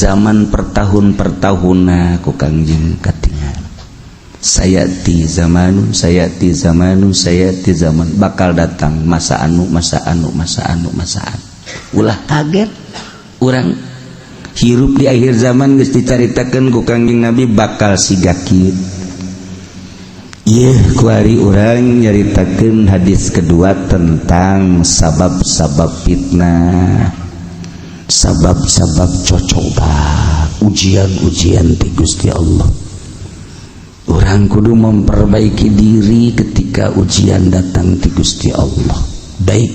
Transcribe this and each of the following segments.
zaman per tahun per tahunna ku Kangjeng katingal. Sayati zamanun, sayati zamanun, sayati zaman, bakal datang masa anu, masa anu, masa anu, masa anu. Ulah kaget urang hirup di akhir zaman, geus dicaritakeun ku Kangjeng Nabi bakal siga kieu. Ieu kuari urang nyaritakeun hadis kedua tentang sabab-sabab fitnah, sabab-sabab cocoba, ujian-ujian ti Gusti Allah. Urang kudu memperbaiki diri ketika ujian datang ti Gusti Allah, baik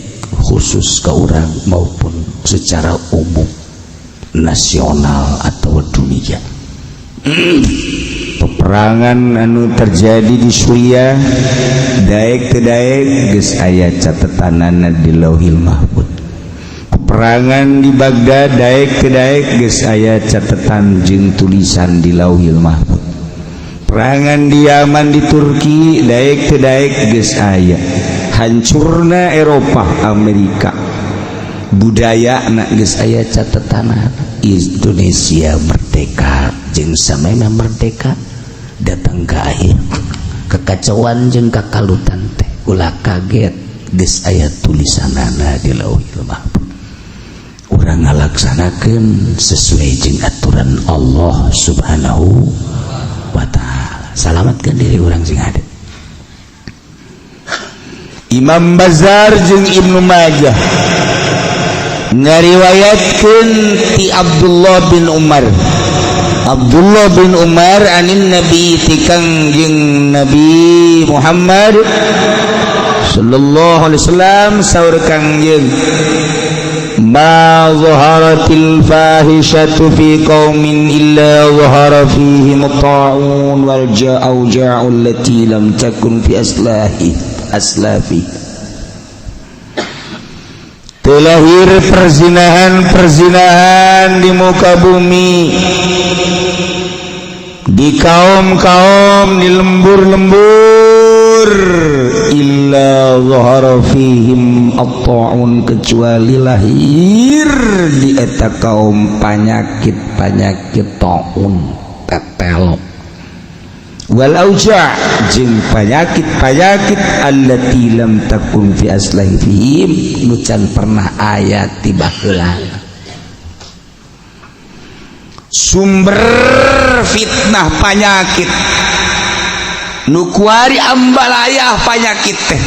khusus ke urang maupun secara umum nasional atau dunia. Peperangan anu terjadi di Suriah, daek teu daek geus aya catetanana di Lauhil Mahfud. Peperangan di Baghdad, daek teu daek geus aya catetan jeung tulisan di Lauhil Mahfud. Perangan di Yaman, di Turki, daek teu daek geus aya. Hancurna Eropa, Amerika, budaya na geus aya catetan. Indonesia merdeka jeung samemeh merdeka datang ke akhir kekacauan jeung kakalutan teh, ulah kaget, geus aya tulisanana di Lauhil Mahfud. Urang ngalaksanakeun sesuai jeung aturan Allah Subhanahu wa Ta'ala, salamatkan diri urang sing ada. Imam Bazar jeung Ibnu Majah ngariwayatkeun ti Abdullah bin Umar, Abdullah bin Umar anin Nabi, ti Kangjeng Nabi Muhammad sallallahu alaihi wasallam, saur Kangjeng, "Ma zaharatil fahishatu fi qaumin illa zahara fihim at-ta'un wal auja'u allati lam takun fi aslahi aslafi." Terlahir perzinahan-perzinahan di muka bumi, di kaum-kaum, di lembur-lembur, illa zahara fihim at-ta'un, kecuali lahir di eta kaum penyakit-penyakit ta'un, tetelo, wal auja, jeung penyakit-penyakit, allati lam takun fi aslafihim, nu can pernah aya ti baheula. Sumber fitnah penyakit nu kuari ambalaya, penyakit teh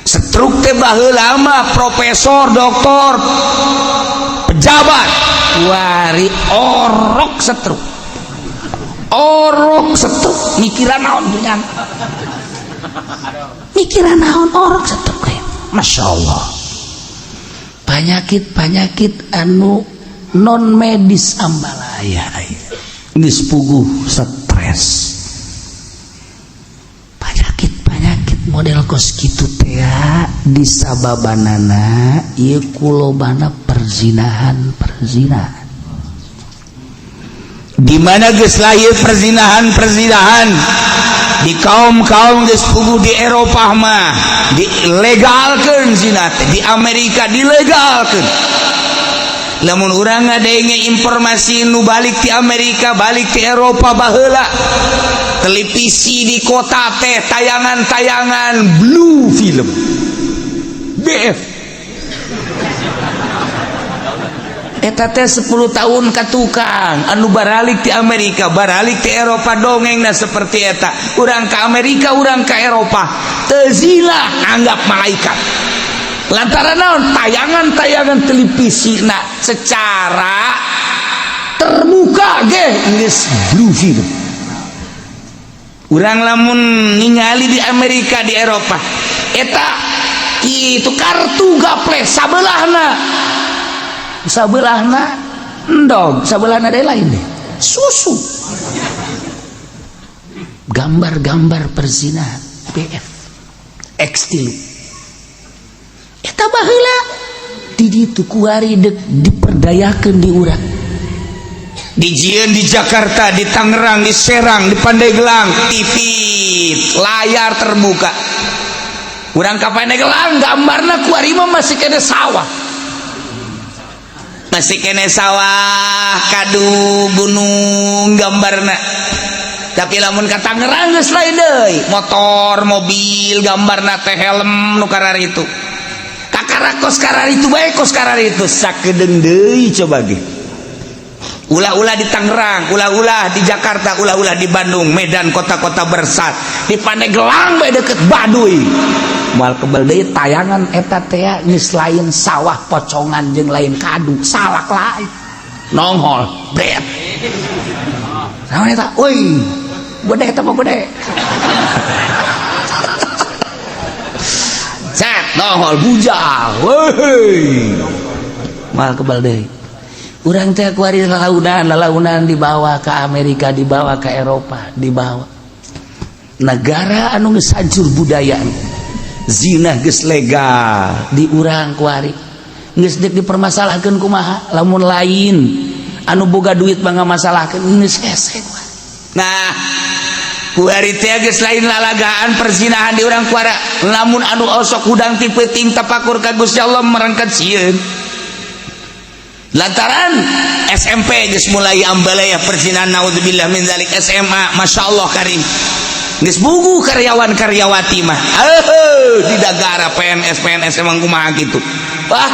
stroke teh, baheula mah profesor, doktor, pejabat, kuari orok stroke, orok stroke. Mikiran naon dunya, mikiran naon orok stroke? Masya Allah, penyakit penyakit anu non medis ambalaya, geus puguh stres, penyakit penyakit model kos kitu teh disababanana ieu kulobana perzinahan. Perzinahan di mana geus lahir perzinahan perzinahan di kaum-kaum, geus puguh. Di Eropa mah dilegalkeun zina teh, di Amerika dilegalkeun. Lamun urang ngadenge informasi nu balik di Amerika, balik di Eropa, baheula televisi di kota teh tayangan-tayangan blue film, BF. Eta teh 10 tahun ka tukang anu baralik di Amerika, baralik di Eropa, dongeng. Nah, seperti eta urang ke Amerika, urang ke Eropa teu zina anggap malaikat, lantaran naon? Tayangan-tayangan televisi nah secara terbuka ge geus blue film. Urang lamun ningali di Amerika, di Eropa, eta itu kartu gaple sabelahna, sabelahna endog, sabelahna ada lain deh susu, gambar-gambar perzinahan, BF, X tilu. Eta baheula di ditu, kuari dek diperdayakeun di urang. Dijieun di Jakarta, di Tangerang, di Serang, di Pandeglang, TV layar terbuka. Urang ka Pandeglang, gambarna kuari mah masih kena sawah. Masih kene sawah, kadu, gunung gambarna. Tapi lamun ka Tangerang geus lain deui, motor, mobil gambarna teh, helm nu kararitu. Kakara kos kararitu bae, kos kararitu sakedeung deui. Coba ge ulah-ulah di Tangerang, ulah-ulah di Jakarta, ulah-ulah di Bandung, Medan, kota-kota besar, di Pandeglang bae deket Baduy, moal kebel deui tayangan eta teh. Geus lain sawah pocongan jeung lain kadu, salak lain nongol bret. Naon eta? Euy, gede eta mah, gede. Set nongol bujal. Weuy. Moal kebal deui. Urang teh kuari lalaunan, lalaunan dibawa ke Amerika, dibawa ke Eropa, dibawa. Negara anu geus hancur budaya. Zina geus legal di urang kuari. Geus deuk dipermasalahkeun kumaha? Lamun lain anu boga duit mah ngamasalahkeun, geus hese. Nah, kuari teh geus lain lalagaan perzinahan di urang kuara. Lamun anu osok hudang ti peuting tapakur ka Gusti Allah merengket sieun. Lantaran SMP geus mulai ambalaya perzinahan, naudzubillah min zalik. SMA, Masya Allah karim, geus bugu karyawan karyawati mah. Di negara PNS PNS emang kumaha gitu. Wah,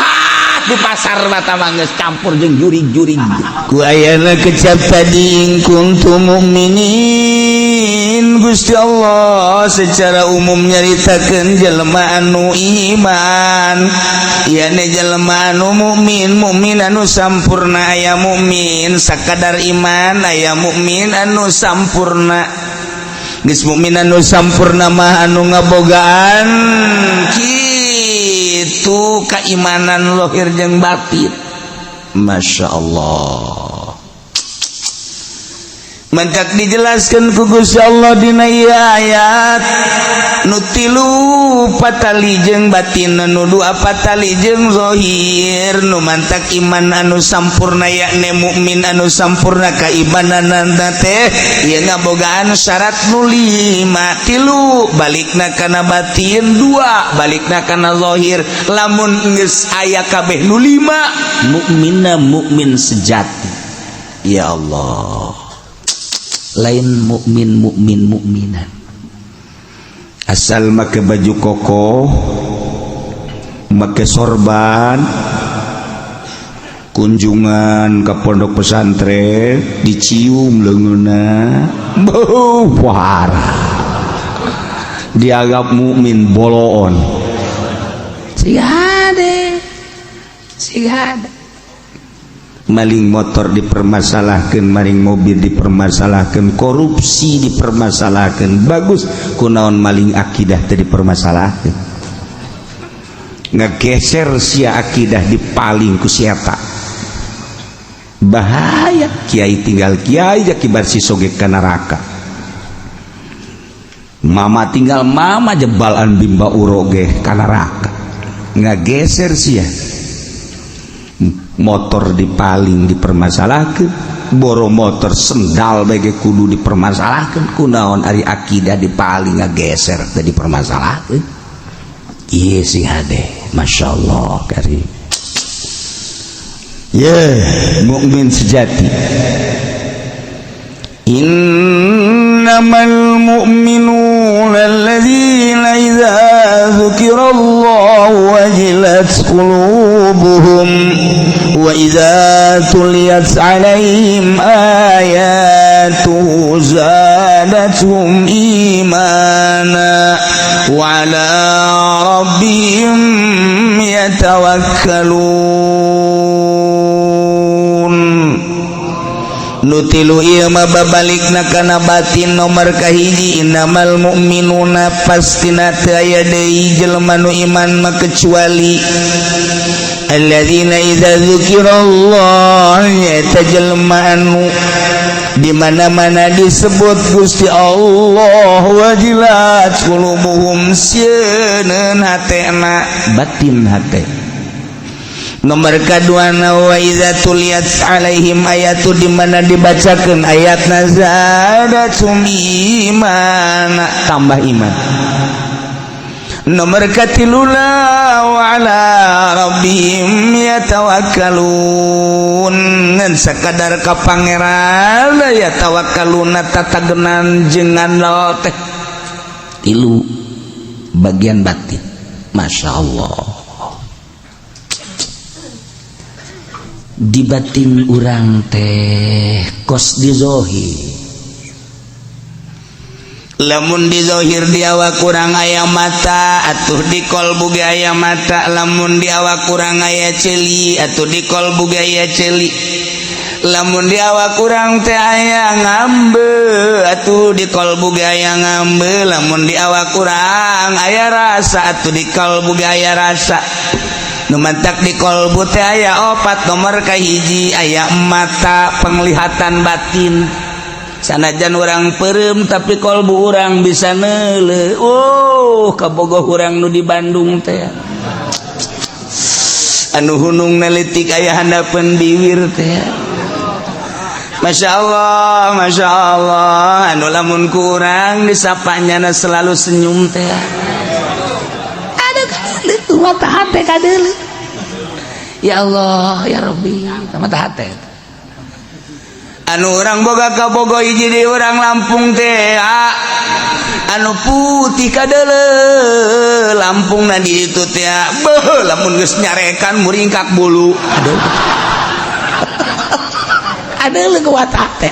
di pasar mata mah geus campur jeung jurig-jurig. Ku ayana kecap tadi, in kuntum mukminin. Gusti Allah secara umum nyaritakeun jelema anu iman, yakni jelema anu mukmin, mukmin anu sampurna. Aya mukmin sakadar iman, aya mukmin anu sampurna. Geus mukmin anu sampurna mah anu ngabogaan kitu keimanan lahir jeung batin. Masya Allah, mantak dijelaskan ku Gusti Allah dina ieu ayat, nu tilu patali jeung batin, nu dua patali jeung zahir. Nu mantak iman anu sampurna, yakni mukmin anu sampurna kaimananana teh ieu ngabogaan syarat nu lima: tilu balikna kana batin, dua balikna kana zahir. Lamun geus aya kabeh nu lima, mukminna mukmin sejati. Ya Allah, lain mukmin mukmin mukminan asal make baju koko, make sorban, kunjungan ke pondok pesantren dicium leungeunna, beuh parah, dianggap mukmin boloon. Siga hade, siga hade. Maling motor dipermasalahkan, maling mobil dipermasalahkan, korupsi dipermasalahkan. Bagus, kunaon maling akidah tadi dipermasalahkan? Ngegeser sia akidah dipaling ku siapa? Bahaya. Kiai tinggal kiai, akibat si soge ka neraka. Mama tinggal mama, jebalan bimba uroge ka neraka. Ngageser sia motor dipaling dipermasalahkan, boro motor, sendal bagi kudu dipermasalahkan. Kunaon ari akidah dipaling, ngageser teh dipermasalahkan? Iya sih hade. Masya Allah kari ye mukmin sejati. Innamal mu'minuna alladzina idza dzukirallahu wajilat qulubuhum wa idza tuliyat alaihim ayatuhu zadatuhum imana wa ala rabbihim yatawakkalun. Nu tilu ieu mah babalikna kana batin. Nomor kahiji, innamal mu'minuna, pastina teu aya deui jelema nu iman mah kecuali alladzina idza dzukirallah, eta jelema anu di mana-mana disebut Gusti Allah, wajilat qulubuhum, sieun hatena, batin hate. Nomor kedua, wa iza tuliyat alaihim ayatu, di mana dibacakeun ayat, zadatum iman, tambah iman. Nomor katiluna, wa ala rabbihim yatawakkalun, ngan sakadar ka Pangeran yatawakkaluna, tatagenan jeung ngandel teh. Tilu bagian batin. Masya Allah, di batin urang teh kos di zohir. Lamun di zohir di awak urang aya mata, atuh di kolbu ge aya mata. Lamun di awak urang aya ceuli, atuh di kolbu ge aya ceuli. Lamun di awak urang teh aya ngambe, atuh di kolbu ge aya ngambe. Lamun di awak urang aya rasa, atuh di kolbu ge aya rasa. Nu mantak di kolbu teh aya opat. Nomor kahiji, aya mata penglihatan batin. Sanajan urang peureum, tapi kolbu urang bisa neuleu. Oh, kabogoh urang nu di Bandung teh, anu hunung nelitik aya handapeun bibir teh. Masya Allah, Masya Allah, anu lamun kurang disapanya selalu senyum teh. Aduh, itu mata hati kadeuleu. Ya Allah, ya Rabbi, mata hati. Anu urang boga kabogoh hiji di urang Lampung teh, anu putih kadeuleu. Lampung na di itu teh, beuh, lamun geus nyarekan muringkak bulu. Aduh, aduh, kuat hate.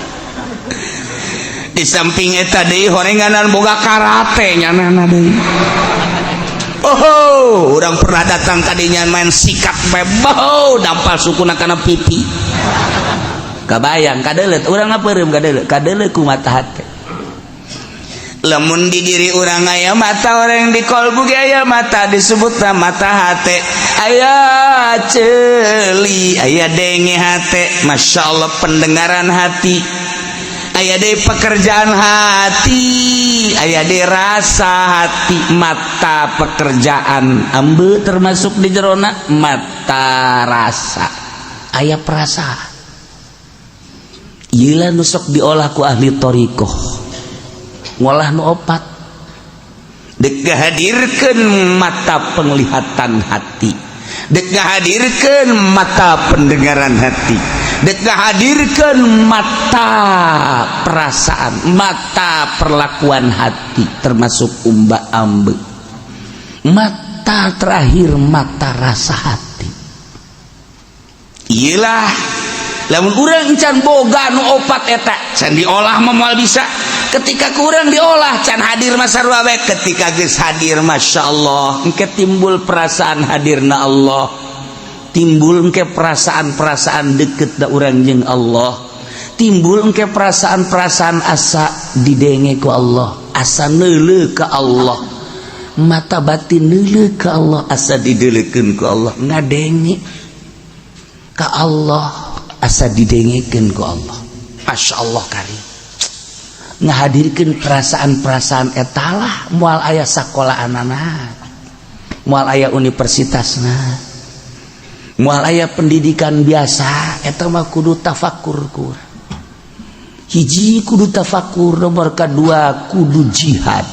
Di samping eta deui, horenganan boga karate nyanana deui. Oh, urang pernah datang kadinya main sikat bae, dampal sukuna kana pipi. Kabayang kadeuleu urang peureum, kadeuleu, kadeuleu ku mata hate. Lamun di diri urang aya mata, orang di kolbu ge aya mata, disebut mata hate. Aya ceuli, aya denge hate, Masya Allah, pendengaran hati. Aya deui pekerjaan hati, aya deui rasa hati. Mata pekerjaan ambe termasuk di jerona mata rasa, aya perasaan. Ieu nu sok diolah ku ahli thoriqoh, ngolah nu opat. Dek ngahadirkeun mata penglihatan hati, dek ngahadirkeun mata pendengaran hati, dek ngahadirkeun mata perasaan, mata perlakuan hati, termasuk umba ambe. Mata terakhir, mata rasa hati. Iyalah, lamun urang can boga nu opat eta, can diolah mah moal bisa. Ketika kurang diolah, can hadir masa bae. Ketika geus hadir, Masya Allah, engke timbul perasaan hadirna Allah, timbul engke perasaan-perasaan deket da urang jeung Allah, timbul engke perasaan-perasaan asa didenge ku Allah, asa neuleu ka Allah, mata batin neuleu ka Allah, asa dideulekeun ku Allah, ngadenge ka Allah, asa didengekeun ku Allah. Masya Allah, karim ngahadirkeun perasaan-perasaan etalah. Moal aya sakolahanana, moal aya universitasna, moal aya pendidikan biasa. Eta mah kudu tafakur. Kur hiji kudu tafakur, nomor kedua kudu jihad.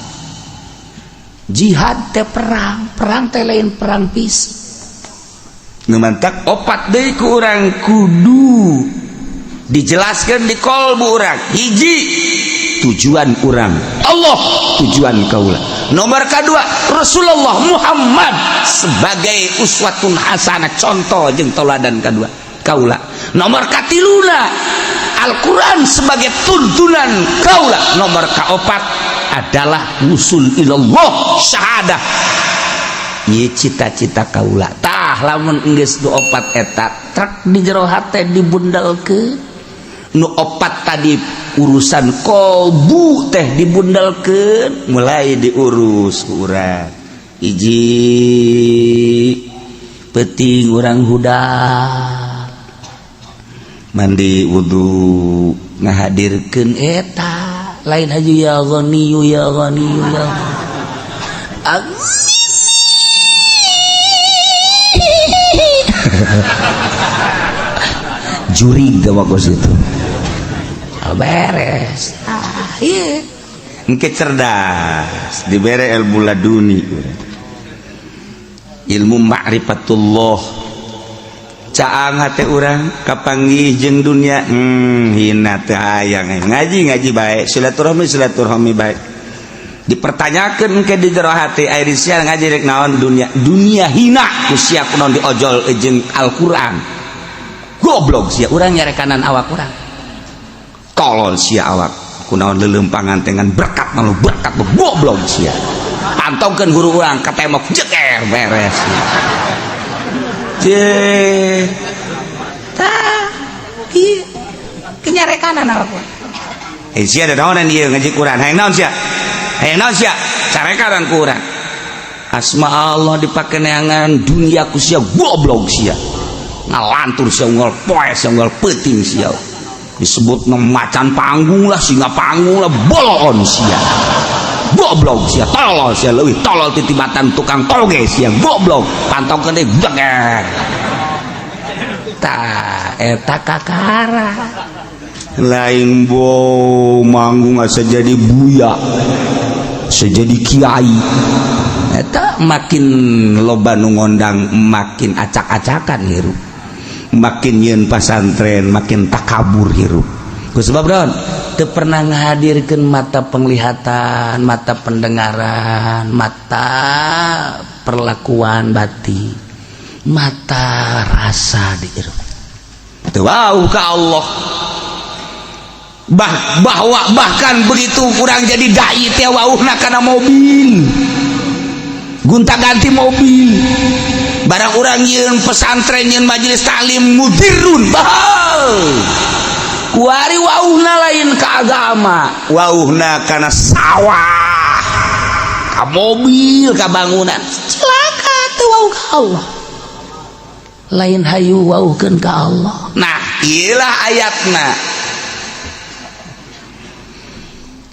Jihad teh perang, perang teh lain perang fisik. Nu mantak opat deui ku urang kudu dijelaskan di kolbu urang. Hiji, tujuan urang Allah, tujuan kaula. Nomor kedua, Rasulullah Muhammad sebagai uswatun hasanah, contoh jeung toladan kedua kaula. Nomor katiluna, Al-Quran sebagai tuntunan kaula. Nomor kaopat adalah wusul ilallah, syahadah. Ieu cita-cita kaula. Tah, lamun geus nu opat eta truk di jero hate dibundalkeun, nu opat tadi, urusan kolbu teh dibundalkeun, mulai diurus ku urang. Hiji, penting urang hudang, mandi, wudhu, ngahadirkeun eta lain haji ya Ghaniyu, ya Ghaniyu, ya Amin. Jurig teh waktu itu. Oh, beres. Ah, iya, engke cerdas, dibere ilmu laduni. Ilmu ma'rifatullah. Caang hate urang kapanggih jeung dunia, hina teu hayang ngaji, ngaji bae, silaturahmi, silaturahmi bae. Dipertanyakan ke di jero hati, ari sia ngaji rek naon? Dunia, dunia hina ku sia, kunaon diojol jeung Al-Qur'an? Goblok sia. Urang nyarekanan awak urang, tolol sia. Awak kunaon leuleumpangan dengan berkat malu berkat? Goblok sia. Pantongkeun guru urang ka tembok, jeker, beres. Cih. Tah, ieu kenyarekanan awak urang. Eh, sia ada naonan ieu ngaji Quran? Hayang naon sia? Hayang naon sia? Carekanan ku urang. Asma Allah dipake neangan dunia ku sia, goblok sia. Ngalantur sia, unggal poe sia, unggal peuting sia. Disebut macan panggung lah, singa panggung lah, boloon sia. Goblok sia, tolol sia, leuwih tolol titibatan tukang toge sia, goblok. Pantongkeun deui, jeger. Tah, eta kakara. Lain bo manggung asa jadi buya, asa jadi kiai. Eta makin loba nu ngondang, makin acak-acakan hirup, makin nyeun pasantren, makin takabur hirup. Ku sebab naon? Teu pernah ngahadirkeun mata penglihatan, mata pendengaran, mata perlakuan batin, mata rasa di hirup. Teu wau ka Allah. Bahwa bahkan begitu kurang jadi dai teh wauhna kana mobil, gonta ganti mobil. Barang urang nyieun pesantren, nyieun majelis taklim, mudirun bah kuari wauhna lain ke agama, wauhna kana sawah, ka mobil, ka bangunan. Celaka, teu wauh ka Allah, lain hayu wauhkeun ka Allah. Nah, iyalah ayatna.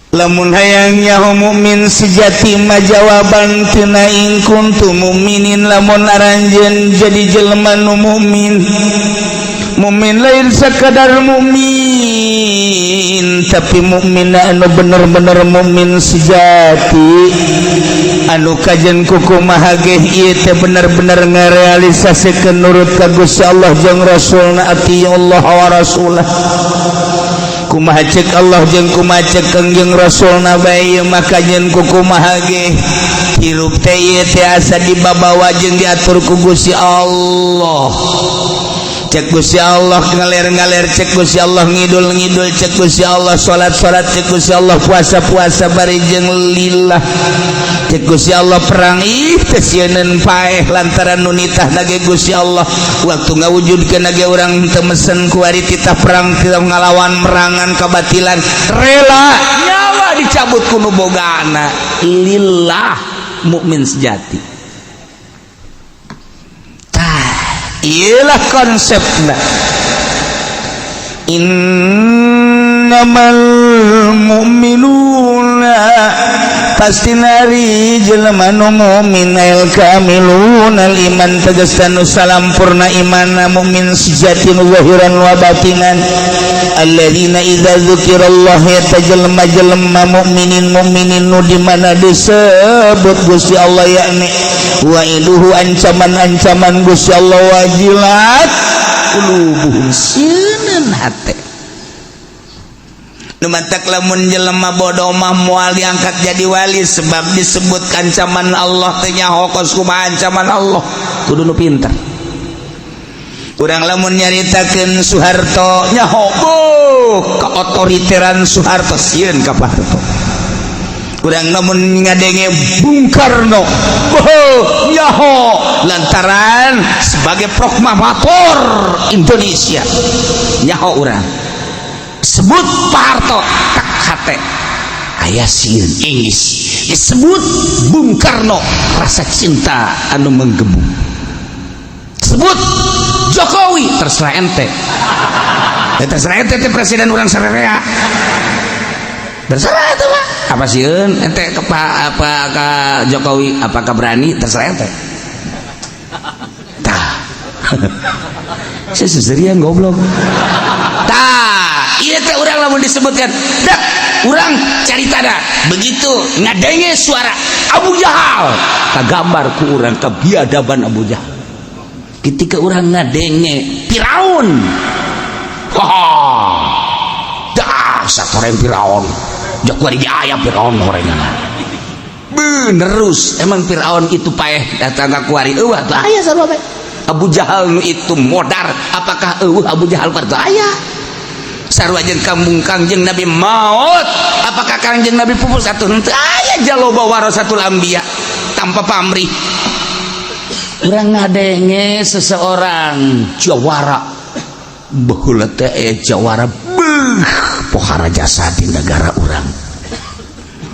Lamun hayang nyaho mukmin sejati mah, jawaban tina in kuntum mukminin, lamun aranjeun jadi jelema nu mukmin. Mukmin lain sakadar mukmin, tapi mukmin anu bener-bener mukmin sejati, anu kajen kukumaha ge ieu teh bener-bener ngarealisasikeun nurut ka Gusti Allah jeung Rasulna. Allah wa rasulah, kumaha cek Allah jeung kumaha cek Kangjeng Rasulna bae, maka nyeun kukumaha ge hirup teh ieu teh asa dibabawa jeung diatur ku Gusti Allah. Cek Gusti Allah ngaler-ngaler, cek Gusti Allah ngidul-ngidul, cek Gusti Allah salat-salat, cek Gusti Allah puasa-puasa bari jeung lillah, cek Gusti Allah perang, ih teh sieun paeh, lantaran nu nitah ge Gusti Allah. Waktu ngawujudkeun ge urang teu mesen kuari titah perang, titah ngalawan merangan kebatilan, rela nyawa dicabut ku nu bogana, lillah, mukmin sejati. Tah, iyalah konsepna innamal mu'minuna, pasti nari jelema nu mukmin, al kamiluna al iman, tegasna nu salampurna imanna, mukmin sejati nu zahiran wa batinan, alladzina idza dzukirallah, eta jelema-jelema mukminin mukminin nu di mana disebut Gusti Allah, yakni wa'iduhu, ancaman-ancaman Gusti Allah, wajilat qulubuhum, sieun hate. Nu matak lamun jelema bodoh mah moal diangkat jadi wali, sebab disebut ancaman Allah teh nyaho kos kumaha ancaman Allah. Kudu nu pinter. Urang lamun nyaritakeun Soeharto nyaho, oh, keotoriteran Soeharto, sieun ka Pak Harto. Urang lamun ngadenge Bung Karno, oh, nyaho lantaran sebagai proklamator Indonesia, nyaho urang. Sebut Pak Harto, tak hate aya sieun Inggris. Disebut Bung Karno, rasa cinta anu menggebu. Sebut Jokowi, terserah ente ya, terserah ente teh presiden urang sarerea, terserah itu mah. Apa sieun ente ke Pak, apa ke Jokowi, apakah berani, terserah ente. Tah, saya seserian, goblok. Tah, iya teh urang lamun disebutkan dak Urang caritana begitu ngadenge suara Abu Jahal, kagambar ku urang kebiadaban Abu Jahal. Ketika urang ngadenge Firaun, haha, dasar koreng Firaun, jak kuari aya Firaun horengan benerus. Emang Firaun itu paeh datang ka kuari? Eueuh atuh aya sarua bae. Abu Jahal nu itu modar, apakah eueuh Abu Jahal kuari? Aya sarua. Jeung kampung Kangjeng Nabi maut, apakah Kangjeng Nabi pupus atuh? Henteu, aya jaloba warasatul anbiya tanpa pamrih. Urang ngadenge seseorang jawara, baheula teh aya jawara, beuh, pohara jasa di negara urang,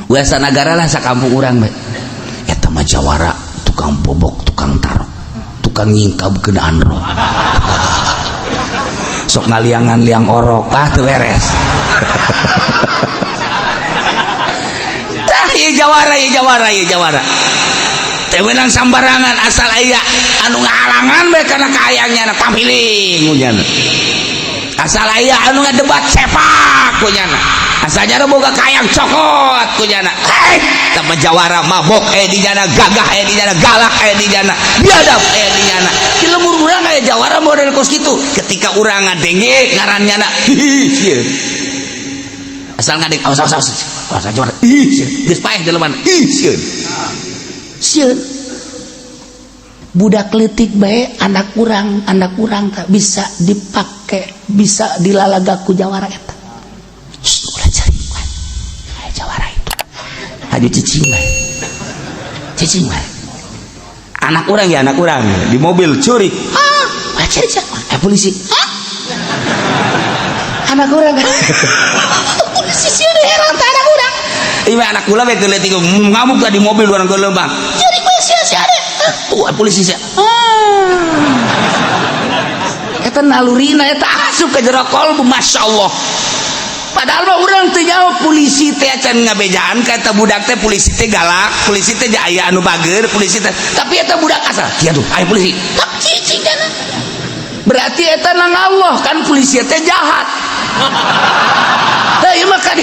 biasa negara lah, sakampung urang bae. Eta mah jawara, tukang bobok, tukang tarok, tukang nyingkab kenaan roh, sok ngaliangan liang orok, ah teu beres. Tah, ieu jawara, ieu jawara, ieu jawara teu meunang sambarangan. Asal aya anu ngahalangan bae kana kaayangnya na tampiling kunyana, asal aya anu ngadebat sepak kunyana, asal jaro boga kayang cokot kunyana. Hei, tah jawara mabok aya di jana, gagah aya di jana, galak aya di jana, biadab aya di jana. Di lembur urang aya jawara model kos kitu. Ketika urang ngadenge ngaran nyana, hihi, sieun. Asal ngadenge, awas, awas, awas, awas jawara, ih sieun, geus paeh jelema, ih sieun, sieun. Budak leutik bae, anak urang, anak urang tak bisa dipake, bisa dilalaga ku jawara eta. Shh, ulah cari aya jawara itu, haju cicing bae, cicing bae. Anak urang ya, anak urang di mobil curi, ah cari cari, eh polisi, ah anak urang polisi sieun, heran teh anak urang. Iya, anak kula bae leutik ngamuk di mobil urang ke lembang, curi bae sia sia. Tuh polisi sia, ah eta nalurina eta asup ke jero kolbu, masya Allah. Padahal mah urang teu nyaho polisi teh acan ngabejaan ka eta budak teh polisi teh galak, polisi teh aya anu bager, polisi teh. Tapi eta budak asal kieu tuh aya polisi, tak cicing kana. Berarti eta nang Allah kan polisi teh jahat. Tah, ieu mah kan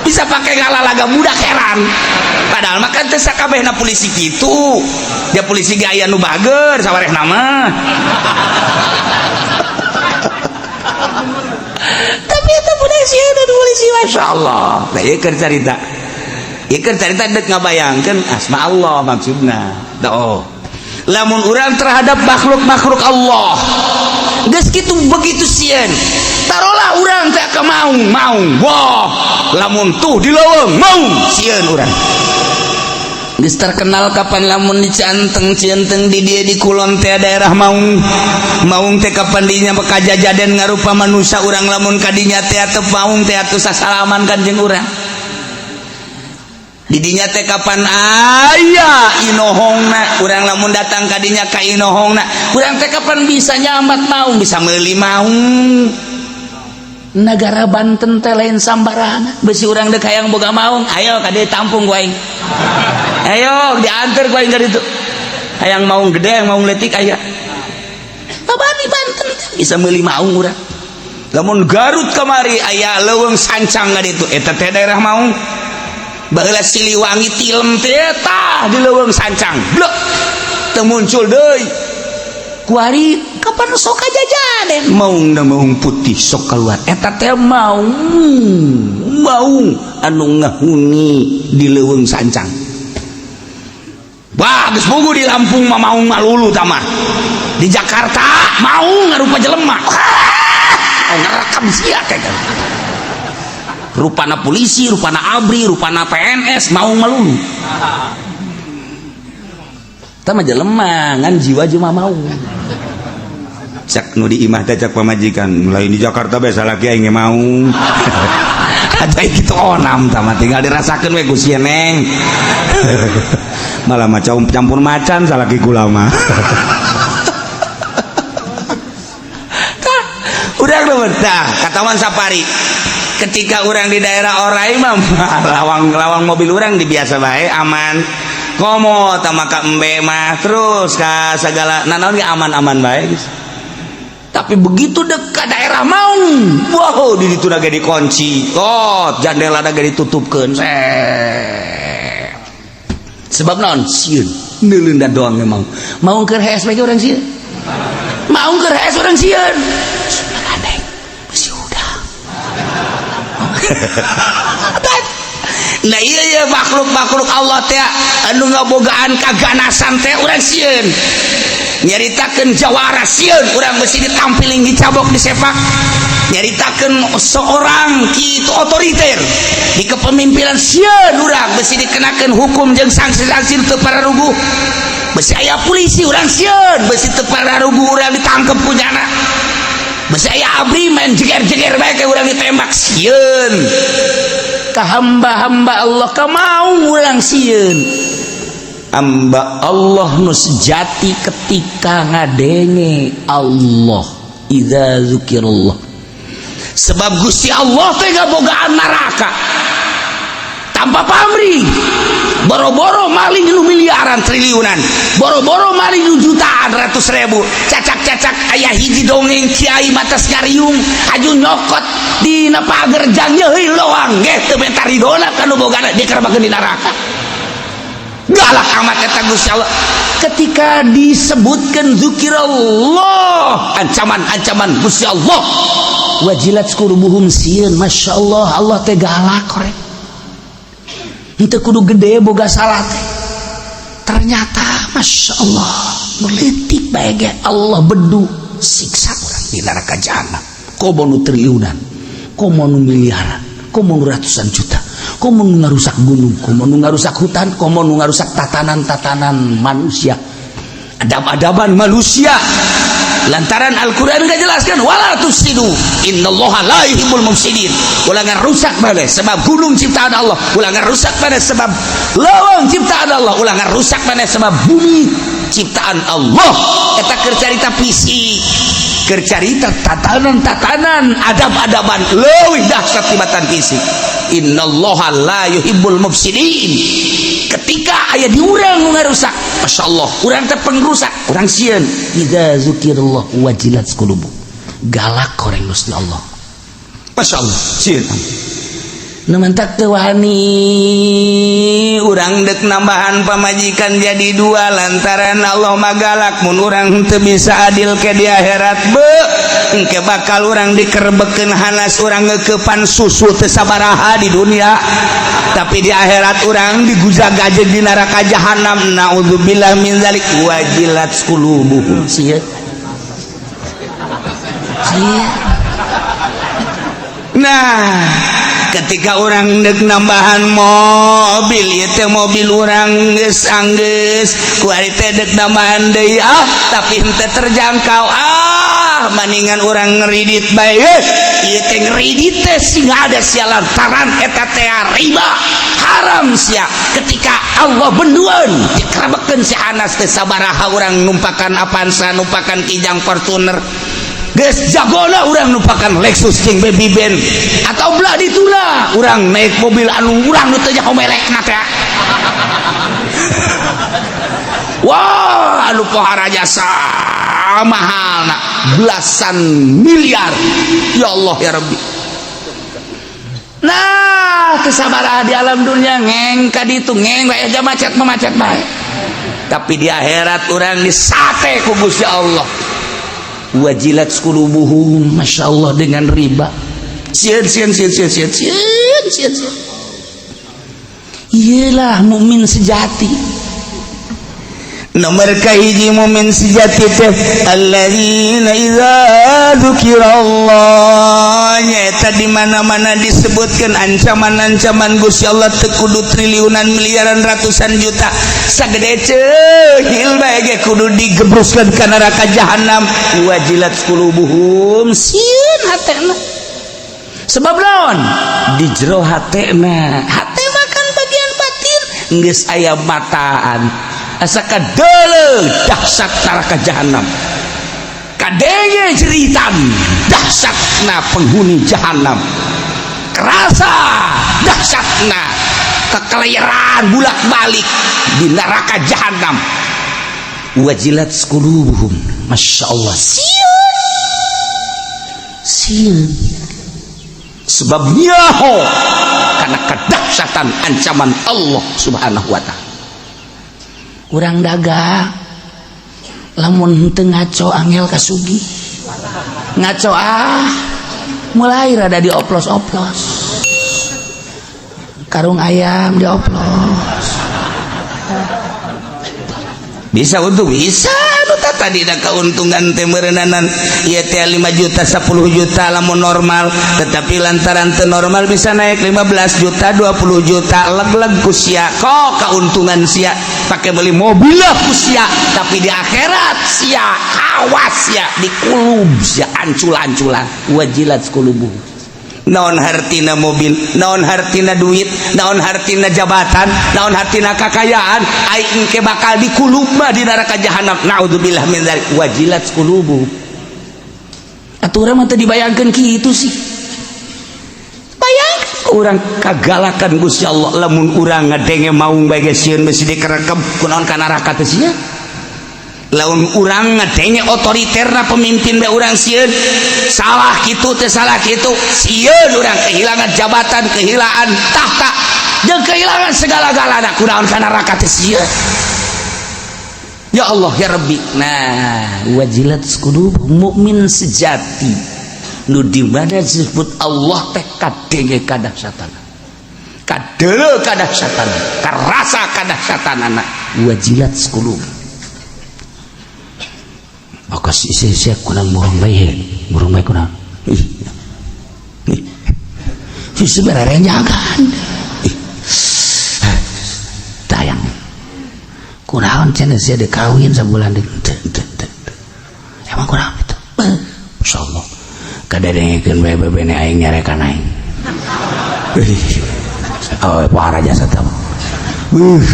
bisa pakai ngalalaga budak, heran. Padahal mah kan teu sakabehna polisi kitu. Dia polisi ge aya nu bager sawarehna mah. Tapi eta budak sieun polisi, masya Allah. Nah, ieu keur carita, ieu keur carita dek ngabayangkeun asma Allah maksudna. Oh, lamun urang terhadap makhluk-makhluk Allah geus kitu begitu sieun, tarolah urang teh ka maung maung, wah lamun tuh di leuweung maung sieun urang. Geus terkenal kapan lamun di Cianteng, Cianteng di dia di kulon teh daerah Maung, Maung teh kapan dinya kajajaden ngarupa manusia. Urang lamun kadinya teh ateu Maung teh atuh sasalaman kan jeung urang. Didinya teh kapan aya inohongna, urang lamun datang kadinya ka inohongna, urang teh kapan bisa nyamat Maung, bisa meuli Maung. Negara Banten teh lain sambarangan. Besi urang dek hayang boga maung, ayo ka dieu tampung ku aing, ayo diantar ku aing ka ditu. Hayang maung gede, hayang maung leutik aya. Babani Banten bisa meuli maung urang. Lamun Garut kamari aya leuweung sancang ka ditu, eta teh daerah maung. Baheula Siliwangi tilem teh tah di leuweung sancang, blek teu muncul deui. Kuari kapan sok kajajaden maung na maung putih sok keluar, eta teh maung, maung anu ngahuni di leuweung sancang. Wah, geus puguh di Lampung mah maung malulu tah mah. Di Jakarta maung ngarupa jelema, oh, ngerekam sia teh kan. Rupana polisi, rupana ABRI, rupana PNS, maung malulu. Tah mah jelema ngan jiwa cuma maung. Cak nu di imah teh cak pamajikan, lain di Jakarta bae salaki aing ge maung. Aja kitu onam tah mah tinggal dirasakeun we ku si Neng. Malah macam campur macan salaki kula mah. Tah, urang nu tah katawan safari. Ketika urang di daerah Orai mah lawang-lawang mobil urang di biasa bae aman. Komo tah maka embe mah terus ka segala nanaon ge aman-aman bae geus. Tapi begitu dekat daerah Maung, wow, di ditu ge dikunci, oh, jandela ge ditutupkeun. Sebab naon? Sieun neuleun doang. Memang Maung keur hees bae urang sieun, Maung keur hees urang sieun. Gandeng besi udah. Nah, iya iya, makhluk-makhluk Allah teh anu ngabogaan kaganasan teh urang sieun. Nyaritakeun jawara sieun urang, besi ditampiling, dicabok, disepak. Nyaritakeun seorang kitu otoriter di kepemimpinan, sieun urang, besi dikenakeun hukum jeung sanksi-sanksi teu pararuguh. Besi aya polisi urang sieun, besi teu pararuguh urang ditangkep ku nyana. Besi aya ABRI main jeger-jeger bae ke urang ditembak, sieun. Ka hamba-hamba Allah, ka Maung urang sieun. Hamba Allah nu sejati ketika ngadenge Allah, idza zukirullah, sebab Gusti Allah teh ngabogaan neraka tanpa pamrih. Boro-boro maling nu miliaran, triliunan, boro-boro maling nu jutaan, ratus ribu, cacak-cacak aya hiji dongeng kiai batas ngariung aju nyokot di pager jang nyeuhi loang ge teu menta ridona ka nu bogana, dikerebakeun di neraka. Galak amat eta Gusti Allah. Ketika disebutkan zikirullah, ancaman-ancaman Gusti Allah, wajilat qulubuhum, sieun. Masya Allah, Allah teh galak korek. Henteu kudu gede boga salah teh. Ternyata Masya Allah, meletik bae ge Allah bedu siksa urang di neraka jahanam. Komo nu triliunan, komo nu miliaran, komo nu ratusan juta, komo nu ngarusak gunung, komo nu ngarusak hutan, komo nu ngarusak tatanan-tatanan manusia, adab-adaban manusia. Lantaran Al-Quran nggak jelaskan, wala tufsidu innallaha la yuhibbul mufsidin. Ulah rusak maneh sebab gunung ciptaan Allah, ulah rusak maneh sebab lawang ciptaan Allah, ulah rusak maneh sebab bumi ciptaan Allah. Eta keur carita fisik, keur carita tatanan-tatanan, adab-adaban, leuwih dahsyat tibatan fisik. Innallaha la yuhibbul mufsidin. Ketika aya di urang nu ngarusak, Masya Allah, urang teh pengrusak, urang sieun. Idza zukirullah wajilat qulubu, galak koreng Gusti Allah. Masya Allah, sieun. Nu mantak teu wani urang dek nambahan pamajikan jadi dua, lantaran Allah mah galak. Mun urang teu bisa adil ke di akhirat, be engke bakal urang dikerebekeun hanas. Urang ngeukepan susu teu sabaraha di dunia, tapi di akhirat urang digujag-gajeg di neraka jahanam. Naudzubillah min zalik. Wajilat qulubuhum, sieun, sieun. Nah, ketika urang dek nambahan mobil itu, mobil urang geus anggeus, kuari teh dek nambahan deui, ah, tapi henteu terjangkau, ah, maningan urang ngeridit bae. Ieu teh ngeridit teh sing ada sia, lantaran eta teh riba, haram sia. Ketika Allah benduan, dikerebekeun si hanas teh sabaraha. Urang numpakan Avanza, numpakan Kijang, Fortuner, geus jagona urang numpakan Lexus jeung Baby Ben atau belah dituna urang naik mobil anu urang nu teu nyaho merekna teh. Wah, anu pohara jasa mahal belasan miliar. Ya Allah ya Rabbi. Nah, kesabaran di alam dunia ngeng ka ditu, ngeng bae aja, macet mah macet bae, tapi di akhirat urang disate ku Gusti Allah. Wajilat qulubuhum, Masya Allah, dengan riba. Sieun, sieun, sieun, sieun, sieun, sieun, sieun, sieun. Iyalah mukmin sejati. Nomor kahiji mukmin sejati teh alladzina idza dzukirallah, nyaeta di mana-mana disebutkan ancaman-ancaman Gusti Allah, teu kudu triliunan, miliaran, ratusan juta, sagede ceuhil bae ge kudu digebruskeun ka neraka jahanam. Wajilat qulubuhum, sieun hatena. Sebab naon? Di jero hatena, hate mah kan bagian batin, geus aya mataan, asa kadeuleu dahsyat neraka jahanam, kadenge jeritan dahsyatna penghuni jahanam, kerasa dahsyatna kekelayaran bulak-balik di neraka jahanam. Wajilat qulubuhum, Masya Allah, sieun. Sieun sebab nyaho karena kedahsyatan ancaman Allah Subhanahu wa Ta'ala. Urang dagang lamun henteu ngaco angel kasugi, ngaco ah mulai rada dioplos-oplos, karung ayam dioplos. Bisa untuk bisa nu tadi da keuntungan teh meureunana ieu teh 5 juta, 10 juta lamun normal, tetapi lantaran teu normal bisa naik 15 juta, 20 juta. Leg-leg ku sia kok keuntungan sia, pakai beli mobil lah ku sia, tapi di akhirat sia awas sia dikulub sia ancul-anculan. Wajilat qulubuhum. Naon hartina mobil, naon hartina duit, naon hartina jabatan, naon hartina kakayaan, aing ke bakal dikulub mah di neraka jahanam. Naudzubillah min dzalik. Wajilat qulubuhum. Atuh urang mah teu dibayangkeun kitu sih. Bayangkeun urang kagalakan Gusti Allah, lamun urang ngadenge maung bae geus sieun besi dikerekep, kunaon ka neraka teh sia? Lamun urang ngadenge otoriterna pemimpin bae urang sieun, salah kitu teh, salah kitu, sieun urang kehilangan jabatan, kehilangan tahta, jeung kehilangan segala-galana, kunaon ka neraka teh sieun? Ya Allah ya Rabbi. Nah, wajilat qulub mukmin sejati nu di mana disebut Allah teh kadenge kadahsyatan, kadeuleu kadahsyatan, karasa kadahsyatanana. Wajilat qulub. Maka si si kurang murung bae, murung bae kunaon? Ih, ih. Si sebenarnya jangan. Ih. Tayang. Kunaon cenah sia deuk kawin sabulan deui? Teu, teu, teu. Emang kunaon itu? Beuh, insyaallah. Kadengekeun bae bebene aing nyarekan aing. Ih. Oh, parah jasa teh. Beuh.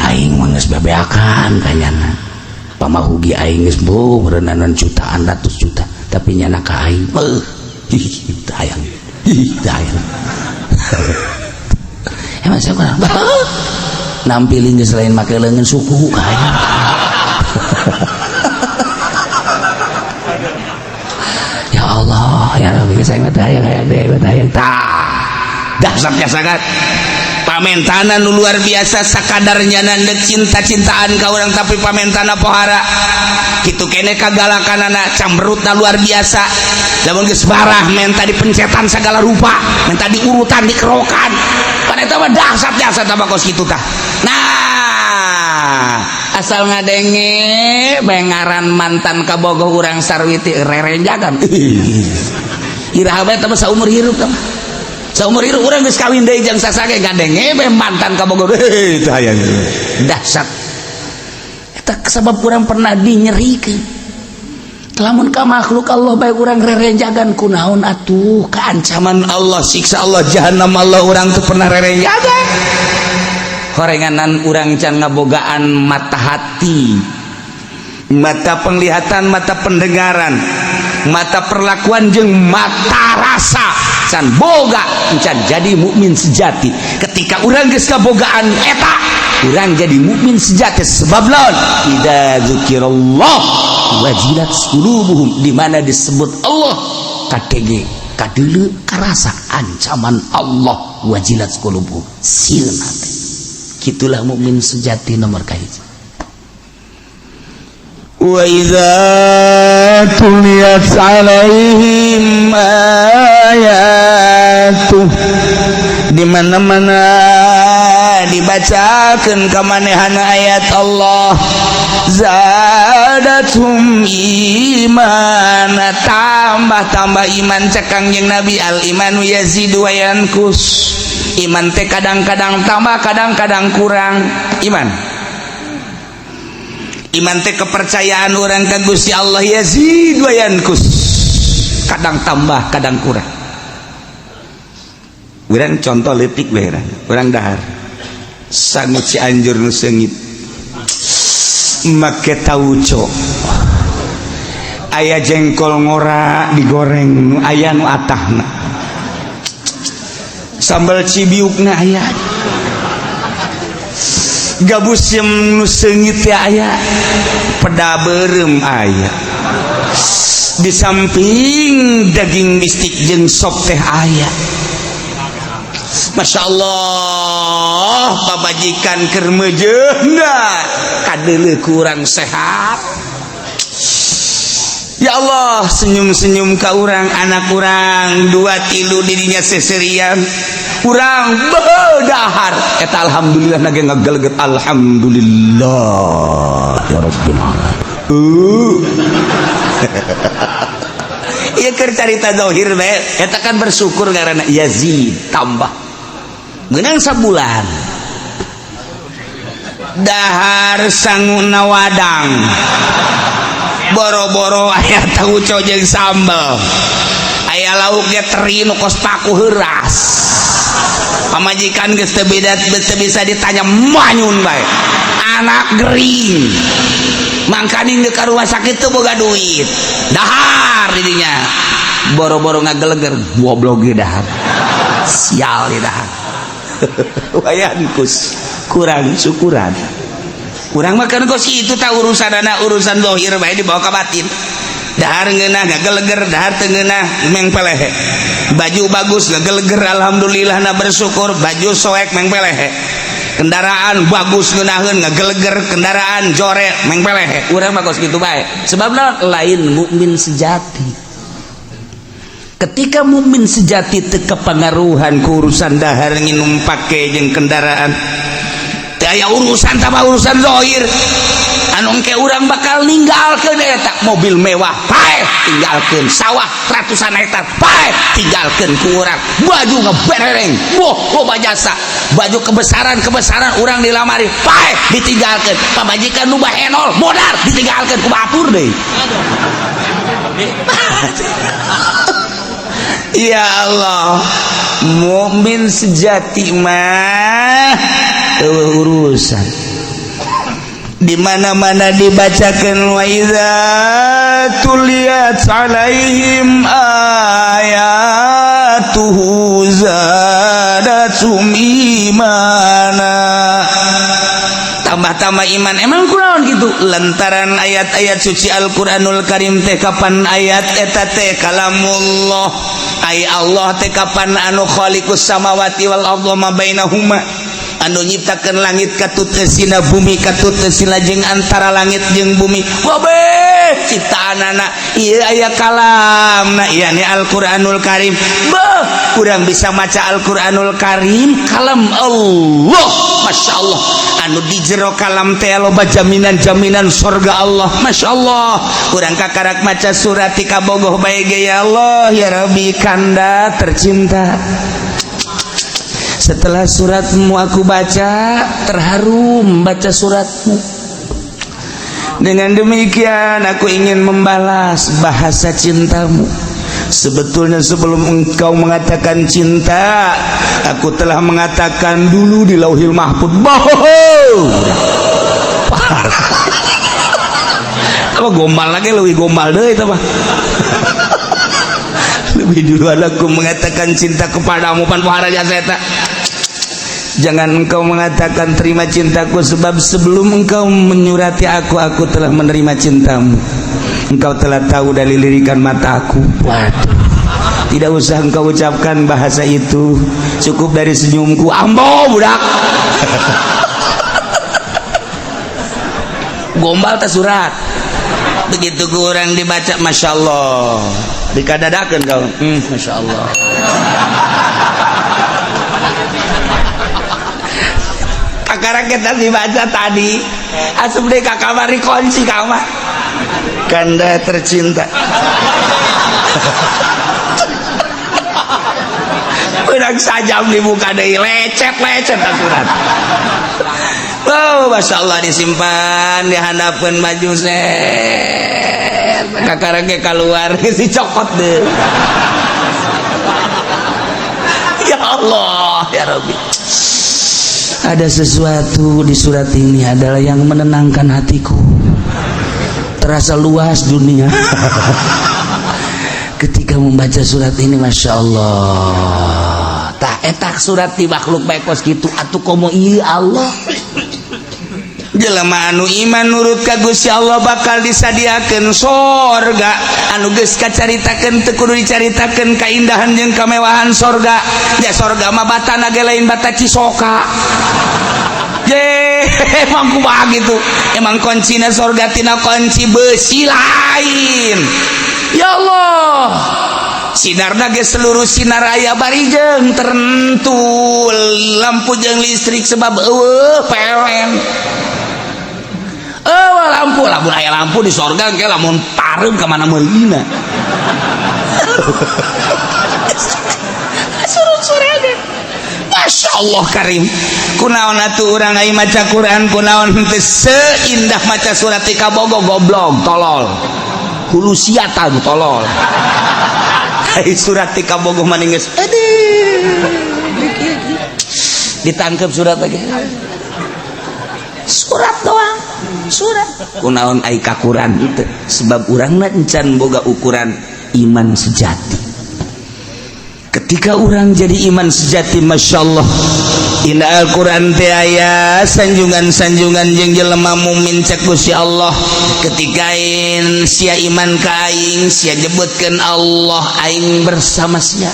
Aing mah geus bebeakan kanyana. Pamahugi aing geus beuh meureunan jutaan, ratus juta, tapi nyana ka aing beuh, ih, teu hayang, ih, teu hayang. Emang saya kurang nampilin geus lain make leungeun suku ka hayang. Ya Allah ya Rabbi, saya mah teu hayang, hayang deui, teu hayang. Tah, dahsyatnya sangat pamentanan nu luar biasa. Sakadarnya nandek cinta-cintaan ka urang, tapi pamentana pohara kitu kene kagalakanana, camberutna luar biasa. Lamun geus barah menta dipencetan segala rupa, menta diurutan, dikerokan, pada eta mah dahsyat jasa tambah kos kitu tah. Nah, asal ngadenge bae ngaran mantan kabogoh urang sarwiti, rerenjagan iraha bae. Teh saumur hirup teh mah, saumur hirup urang geus kawin deui jeung sasage, ngadenge bae mantan kabogoh, heuh, teu hayang. Dahsyat eta sebab urang pernah dinyerikeun. Lamun ka makhluk Allah bae urang rerenjagan, kunaon atuh keancaman Allah, siksa Allah, jahanam Allah, urang tuh pernah rerenjagan? Horenganan urang can ngabogaan mata hati, mata penglihatan, mata pendengaran, mata perlakuan jeung mata rasa can boga, can jadi mukmin sejati. Ketika urang geus kabogaan eta, urang jadi mukmin sejati. Sebab lawan idza dzukirallah wajilat qulubuhum, di mana disebut Allah kadenge, kadeuleu, karasa ancaman Allah, wajilat qulubuhum, sieun hati. Kitulah mukmin sejati nomor kahiji. Wa idza tuliyat alaihim ayatuh, di mana-mana dibacakeun ka manehana ayat Allah, zadathum imana, tambah-tambah iman. Cek Kangjeng Nabi, al imanu yazidu wa yanqus. Iman teh kadang-kadang tambah, kadang-kadang kurang. Iman, iman teh kepercayaan orang ke Gusti Allah, yazid wa yanqus, kadang tambah, kadang kurang. Urang contoh leutik bae, urang dahar sangu Cianjur nu seungit, make tauco, aya jengkol ngora digoreng nu aya nu atahna, sambal cibiukna aya, gabus yang nu seungit ya aya, peda beureum aya. Di samping daging bistik jeung sop teh aya. Masya Allah, pamajikan keur meujeuna kadeuleu kurang sehat. Ya Allah, senyum-senyum ka urang, anak urang dua tilu dirinya seserian urang bedahar eta alhamdulillah nage ngageleget alhamdulillah ya rabbil alamin. Ieu keur carita zahir bae eta kan bersyukur karena yazid tambah meunang sabulan dahar sanguna wadang boro-boro aya tauco jeung sambel aya lauk ge teri nu kos paku heuras pamajikan geus teu beda teu bisa ditanya manyun bae anak gering mangkaning di ka rumah sakit teu boga duit dahar didinya boro-boro ngageleger goblok ge dahar sial di dahar wayankus kurang syukuran kurang makan kos itu tak urusan anak urusan zahir bae dibawa ke batin dahar ngeunah ngageleger dahar teu ngeunah meng pelehe baju bagus ngageleger alhamdulillah na bersyukur baju soek meng pelehe kendaraan bagus ngeunaheun ngageleger kendaraan jore meng pelehe urang mah kos kitu bae sebabna lain mukmin sejati. Ketika mukmin sejati teu kepengaruhan ku urusan dahar nginum pake jeung kendaraan teu aya urusan sama urusan zahir anu engke urang bakal ninggalkeun eta mobil mewah paeh tinggalkeun sawah ratusan hektar paeh tinggalkeun ku urang baju ngeberereng boh loba jasa baju kebesaran-kebesaran urang dilamari paeh ditinggalkeun pamajikan nu bahenol modar ditinggalkeun ku batur deui. Ya Allah, mukmin sejati mah eueuh urusan di mana-mana dibacakan wa idza tuliyat alaihim ayatuhu zadatum imana tambah-tambah iman. Emang kurang gitu lantaran ayat-ayat suci Al-Qur'anul Karim teh kapan ayat eta teh kalamullah ay Allah teh kapan anu khaliqus samawati wal ardi ma bainahuma anu nyiptakeun langit katut sina bumi katut sina jeung antara langit jeung bumi kabeh ciptaanana ieu aya kalamna ieu ni Al-Qur'anul Karim. Beuh kurang bisa maca Al-Qur'anul Karim kalam Allah Masya Allah anu di jero kalam teh loba jaminan-jaminan surga Allah Masya Allah urang kakarak maca surat ti kabogoh bae ge ya Allah ya Rabbi kanda tercinta. Setelah suratmu aku baca terharum baca suratmu. Dengan demikian aku ingin membalas bahasa cintamu. Sebetulnya sebelum engkau mengatakan cinta, aku telah mengatakan dulu di Lauhil Mahfud. Bohong. Parah. Apa gombal lagi lebih gombal deh itu mah. Lebih duluan aku mengatakan cinta kepadamu pan pohara jasa eta. Jangan engkau mengatakan terima cintaku sebab sebelum engkau menyurati aku telah menerima cintamu. Engkau telah tahu dari lirikan mataku. Waduh. Tidak usah engkau ucapkan bahasa itu. Cukup dari senyumku. Ambo budak. Gombal teh surat. Begitu kurang dibaca Masya Allah. Dikadadakeun kau. Masya Allah. Karena kita dibaca tadi asup deh ka kamar dikunci kamar kanda tercinta. Urang sajam dibuka deui lecet-lecet aturan. Oh, Masya Allah disimpan dihandapeun baju set kakarang ge kaluar si cokot deh. Ya Allah ya Rabbi. Ada sesuatu di surat ini adalah yang menenangkan hatiku. Terasa luas dunia. Ketika membaca surat ini, Masya Allah. Tak etak surat di makhluk baik kos gitu. Atuh komo iya Allah. Jelema anu iman nurut ka Gusti Allah bakal disadiakeun sorga anu geus kacaritakeun, teu kudu dicaritakeun kaindahan jeung kemewahan sorga. Ya, sorga mah batana ge lain bata cisoka. Je, emang kumaha gitu? Emang kuncina sorga tina kunci besi lain. Ya Allah, sinarna ge seluruh sinar aya bari jeung tertentu lampu jeung listrik, sebab euweuh PLN, euweuh lampu. Lamun aya lampu di sorga engke lamun pareum ka mana meulina? Surut surga. Masya Allah Karim. Kunaon atuh urang ai maca Quran, kunaon teu seindah maca surat Kabogo? Goblok, tolol, hulu siatan, tolol. Ai surat Kabogo mah geus aduh ditangkep surat lagi, surat doang, surat. Kunaon ai kakuran itu? Sebab urang encan boga ukuran iman sejati. Ketika orang jadi iman sejati, Masya Allah, Indah Al-Quran teh aya sanjungan-sanjungan jeung jelema mukmin. Cek Gusti Allah, ketika sia iman ka aing, sia nyebutkeun Allah, aing bersama sia.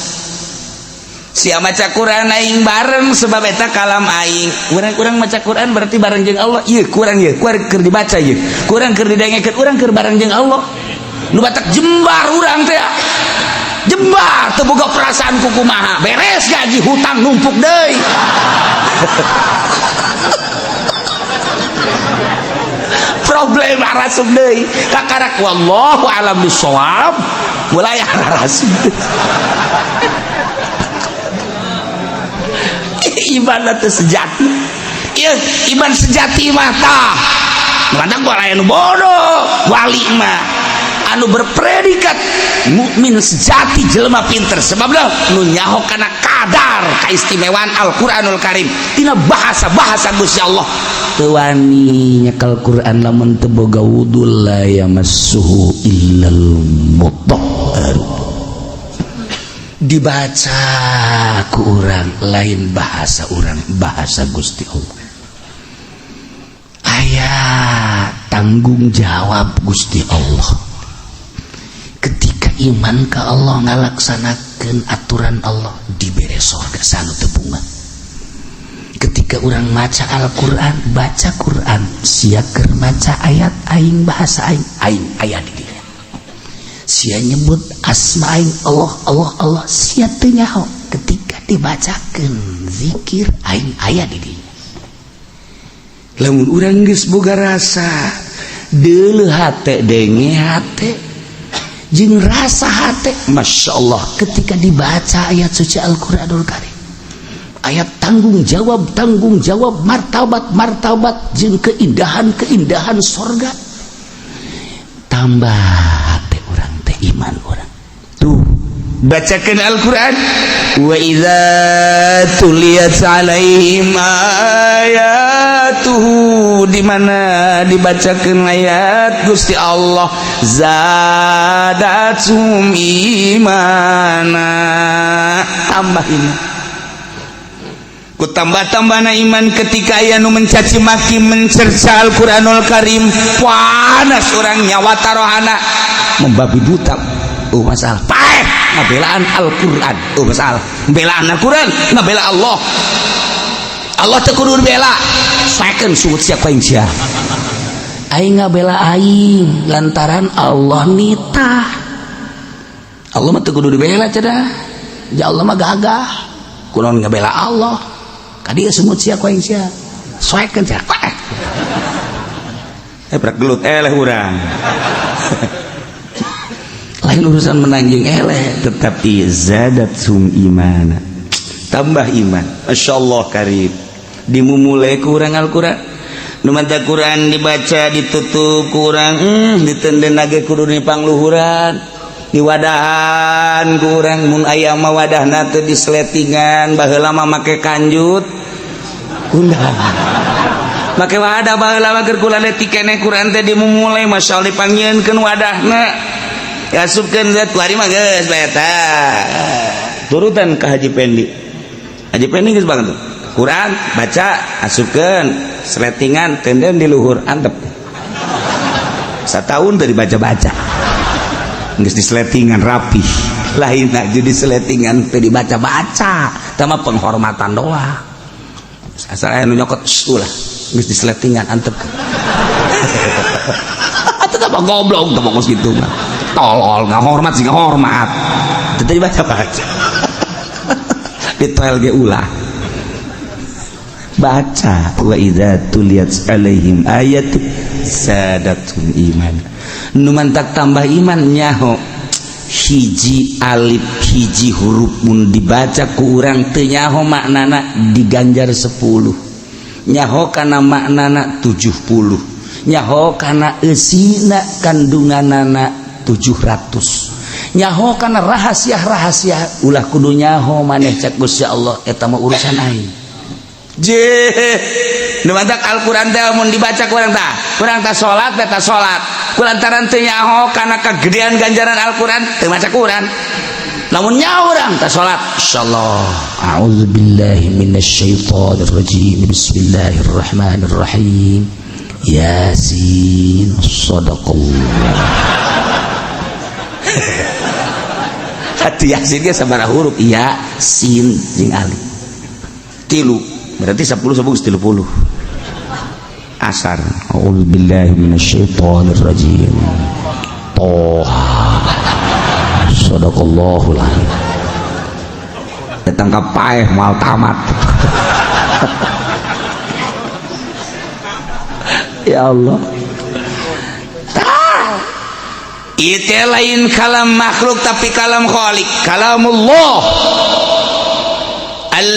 Sia maca Quran, aing bareng, sebab eta kalam aing. Urang-urang maca Quran berarti bareng jeung Allah. Ieu kurang, ieu kurang keur dibaca, ieu kurang keur didengekeun, urang keur bareng jeung Allah. Nu batak jembar urang teh, jembar teu boga perasaan kukumaha. Beres gaji, hutang numpuk deui, problema rasup deui kakarak. Wallahu alam bisawab, mulai rasup iman teh sejati. Ieu iman sejati mah tah kadang gua lain bodoh. Wali mah anu berpredikat mukmin sejati, jelema pinter, sebab nu nyaho kana kadar keistimewaan Al-Qur'anul Karim tina bahasa-bahasa Gusti Allah. Teu wani nyekel Quran lamun teu boga wudu. La yamassuhu illal mutahhar. Dibaca ku urang lain bahasa urang, bahasa Gusti Allah. Aya tanggung jawab Gusti Allah. Ketika iman ke Allah, ngalaksanakan aturan Allah, dibere sorga sanu teu bunga. Ketika orang maca Al-Quran, baca Quran, sia keur maca ayat aing, bahasa aing, aing aya di dieu. Sia nyebut asma aing, Allah, Allah, Allah, sia teu nyaho. Ketika dibacakeun zikir aing, aya di dieu. Lamun urang geus boga rasa deuleu hate, denge hate jeung rasa hate, Masya Allah, ketika dibaca ayat suci Al-Quranul Karim, ayat tanggung jawab, tanggung jawab, martabat martabat jeung keindahan keindahan sorga, tambah hate urang teh, iman urang tuh. Bacakan Al-Quran, wa idza tuliyat alaihim ayatuhu, di mana dibacakan ayat Gusti Allah, zadatum imana, tambah iman. Ku tambah-tambahna iman, ketika aya nu mencaci maki, mencerca Al-Qur'anul Karim, panas orang, nyawa tarohana membabi buta. Oh, masalah paeh ngabelaan Al-Qur'an. Oh, masalah belaan Al-Qur'an, ngabela Allah. Allah teu kudu dibela. Sakeun sungut sia ku aing sia. Aing ngabela aing lantaran Allah nitah. Allah mah teu kudu dibela cenah. Ya Allah mah gagah. Kunaon ngabela Allah? Ka dieu sungut sia ku aing sia. Soekeun sia. Eh, prak gelut eleh urang. Lain urusan menang jeung eleh, tetapi zadat sum imana, tambah iman. Masya Allah Karim. Dimumule ku urang Al-Quran. Nu mata Quran dibaca ditutup kurang, ditenden ge kudu dipangluhuran, diwadahan kurang. Mun aya mah wadahna teu disletingan. Baheula mah make kanjut kundang, make wadah. Baheula mah keur kula leutik keneh Quran teh dimumule, Masya Allah, dipanggieunkeun wadahna, diasupkeun zat. Kuari mah geus bae eta turutan ka Haji Pendi. Haji Pendi geus banget tuh. Al-Quran baca, asupkeun seletingan, tenden di luhur, antep setahun dari baca-baca, geus diseletingan rapi. Lain aja diseletingan teu dibaca-baca, tama penghormatan doang. Asal aya nu nyokot, ulah, geus diseletingan, antep. Tetap goblok teu kos kitu mah, tolol. Nggak hormat sih, nggak hormat, teu dibaca-baca, ditoel ge ulah baca. Wa idza tuliyat alaihim ayat zadatum iman. Nu mantak tambah iman, nyaho hiji alif, hiji huruf mun dibaca ku urang teu nyaho maknana diganjar 10, nyaho kana maknana 70, nyaho kana eusina kandunganana 700, nyaho kana rahasia-rahasia. Ulah kudu nyaho maneh, cek Gusti Allah, eta mah urusan aing. Je nu mantak Al-Qur'an teh mun dibaca kurang tah, kurang tah salat teh, tah salat kulantaran teu nyaho kana kagedean ganjaran Al-Qur'an, teu maca Quran. Lamun nyaho urang tah salat, insyaallah. A'udzubillahi minasyaitonir rajim, bismillahirrahmanirrahim, yasin, sadaqallah. Hati yasin ge sabaraha huruf? Ya, sin jeung alif tilu, berarti 10 10 30. Asar, a'udzubillahi minasyaitonir rajim, toha, sadaqallahul azim. Datang ka paeh moal tamat. Ya Allah. Tah, itu lain kalam makhluk, tapi kalam khalik, kalamullah al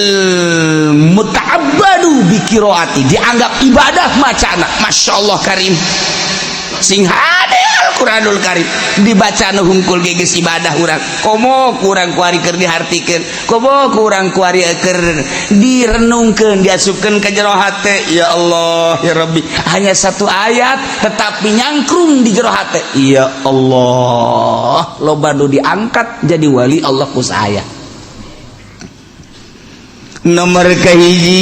muta'abbadu bi qiraati, dianggap ibadah macana. Masya Allah karim, sing hade Al-Qur'anul Karim dibaca nu hungkul ge geus ibadah urang. Komo kurang kuari keur dihartikeun, komo kurang kuari keur direnungkeun, diasupkeun ka jero hate. Ya Allah, ya Rabbi, hanya satu ayat tetapi nyangkrung di jero hate. Ya Allah, loba nu diangkat jadi wali Allah ku saya. Nomor kahiji,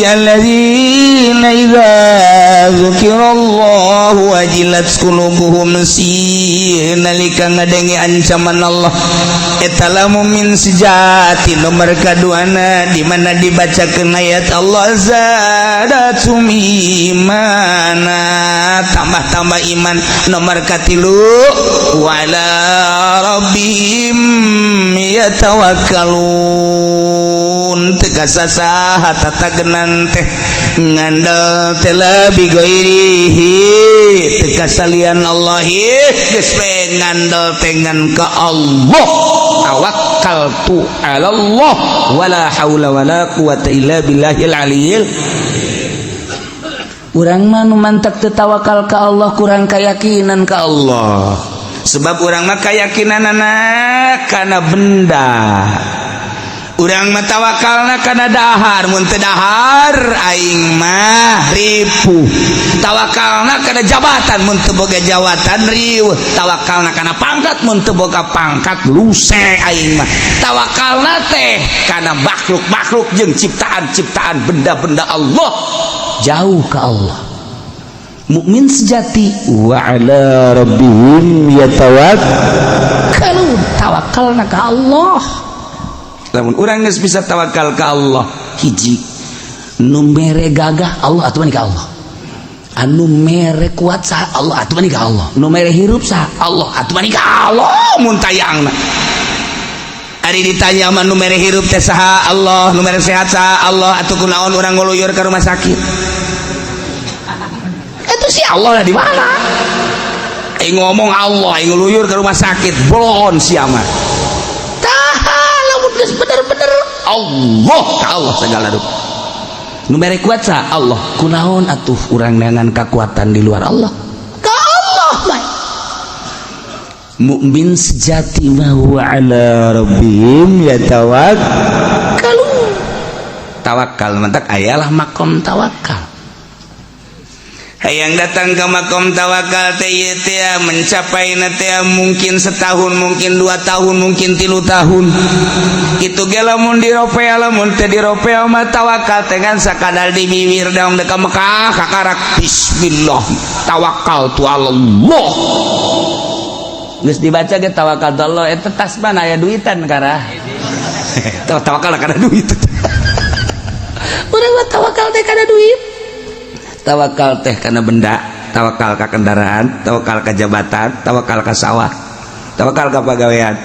alladzina idza dzukirallahu wajilat qulubuhum. Si nalika ngadenge ancaman Allah, eta lah mukmin sejati. Nomor kaduana, di mana dibacakeun ayat Allah, zadatum imana, tambah-tambah iman. Nomor katilu, wala rabbihim yatawakkalun. Teu kasasaha tatagenan teh, ngandel teh lebih ghairihi, teu kasalian Allah, geus we ngandel teh ngan ka Allah. Tawakkaltu ala Allah, wala haula wala quwata illa billahil aliyil. Urang mah nu mantak teu tawakal ka Allah kurang keyakinan ka Allah, sebab urang mah keyakinanana kana benda. Urang mah tawakalna kana dahar, mun teu dahar aing mah ripuh. Tawakalna kana jabatan, mun teu boga jabatan riweuh. Tawakalna kana pangkat, mun teu boga pangkat luse aing mah. Tawakalna teh kana makhluk-makhluk jeung ciptaan-ciptaan benda-benda Allah, jauh ka Allah. Mukmin sejati wa ala rabbihim yatawakkalun, tawakalna ka Allah. Lamun urang geus bisa tawakal ka Allah, hiji nu mere gagah Allah atuh ka Allah, anu mere kuat saha? Allah atuh ka Allah, nu mere hirup saha? Allah atuh ka Allah. Mun tayangna ari ditanya mah, nu mere hirup teh saha? Allah. Nu mere sehat saha? Allah. Atuh kunaon urang nguluyur ka rumah sakit? Itu si Allah di mana? Aing ngomong Allah, aing nguluyur ke rumah sakit, bolon sia mah. Tah, lamun geus bener-bener Allah ka Allah segala rupa. Nu mere kuat saha? Allah. Kunaon atuh urang neangan kekuatan di luar Allah? Ka Allah bae. Mukmin sejati mah wa ala rabbihim yatawakkalun. Tawakal mantak ayalah makom tawakal. Hayang datang ke makom tawakal teh ieu teh mencapai teh mungkin setahun, mungkin 2 tahun, mungkin 3 tahun. Itu ge lamun diropea, lamun teh diropea mah tawakal teh kan sakadar di bibir dong. Deka Mekah kakarak bismillah tawakal tu Allah, geus dibaca ge tawakal tu Allah. Eta tas mana aya duitan karah tawakal kana duit. Urang mah tawakal teh kana duit, tawakal teh kana benda, tawakal ka kendaraan, tawakal ka jabatan, tawakal ka sawah, tawakal ka pagawean.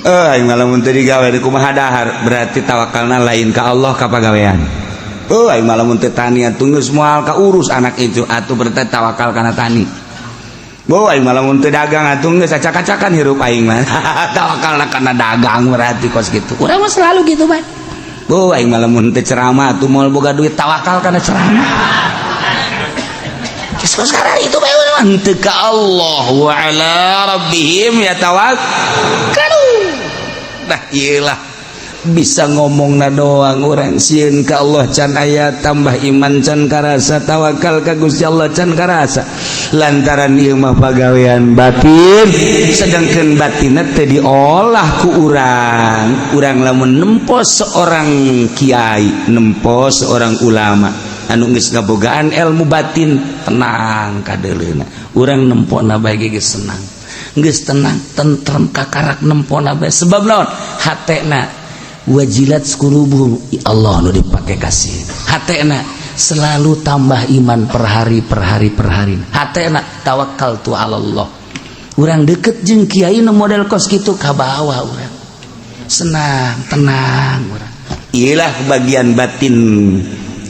Eh, aing mah lamun teu digawe di kumaha dahar, berarti tawakalna lain ka Allah, ka pagawean. Oh, aing mah lamun teu tani atuh geus moal ka urus anak itu, atuh berarti tawakal kana tani. Bo, aing mah lamun teu dagang atuh geus acak-acakan hirup aing mah. Tawakalna kana dagang berarti kos kitu. Urang mah selalu gitu, Bang. Bo, aing mah lamun teu ceramah atuh moal boga duit, tawakal kana ceramah. Geus kos sekarang itu bae urang mah henteu ka Allah, wa ala rabbihim yatawakkalun. Nah, iyalah bisa ngomong na doang, orang sieun ka Allah can aya, tambah iman can karasa, tawakal ka Gusti Allah can karasa, lantaran ieu mah pagawean batin, sedangkan batinna teh diolah ku urang. Urang lamun nempo seorang kiai, nempo seorang ulama anu geus ngabogaan ilmu batin, tenang kadeuleuna. Urang nempona bae geus senang, geus tenang tentrem kakarak nempona bae. Sebab naon? Hatena wajilat qulubuhum, Allah nu dipake kasih. Hatena selalu tambah iman per hari, per hari, per hari. Hatena tawakal tu Allah. Urang deket jeung kiai nu model kos kitu, kabawa urang senang, tenang urang. Iyalah bagian batin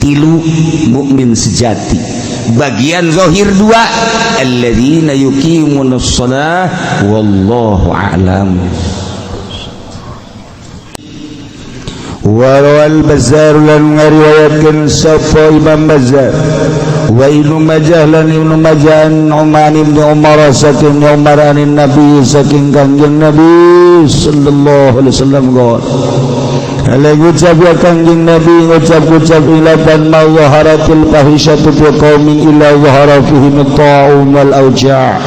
tilu mukmin sejati, bagian zahir dua, alladzina yuqimunas shalah. Wallahu a'lam. Warawal Bazzar lan ngariwayatkeun sapa Imam Bazzar wa Ibnu Majah lan Ibnu Majah an Uman ibn Umar saking Umar anin Nabi saking Kangjeng Nabi sallallahu alaihi wasallam qol. Ala ngucap ya Kangjeng Nabi, ngucap-ngucap ilatan ma zaharatil fahisyatu fi qaumin illa zahara fihim at-ta'un wal auja'.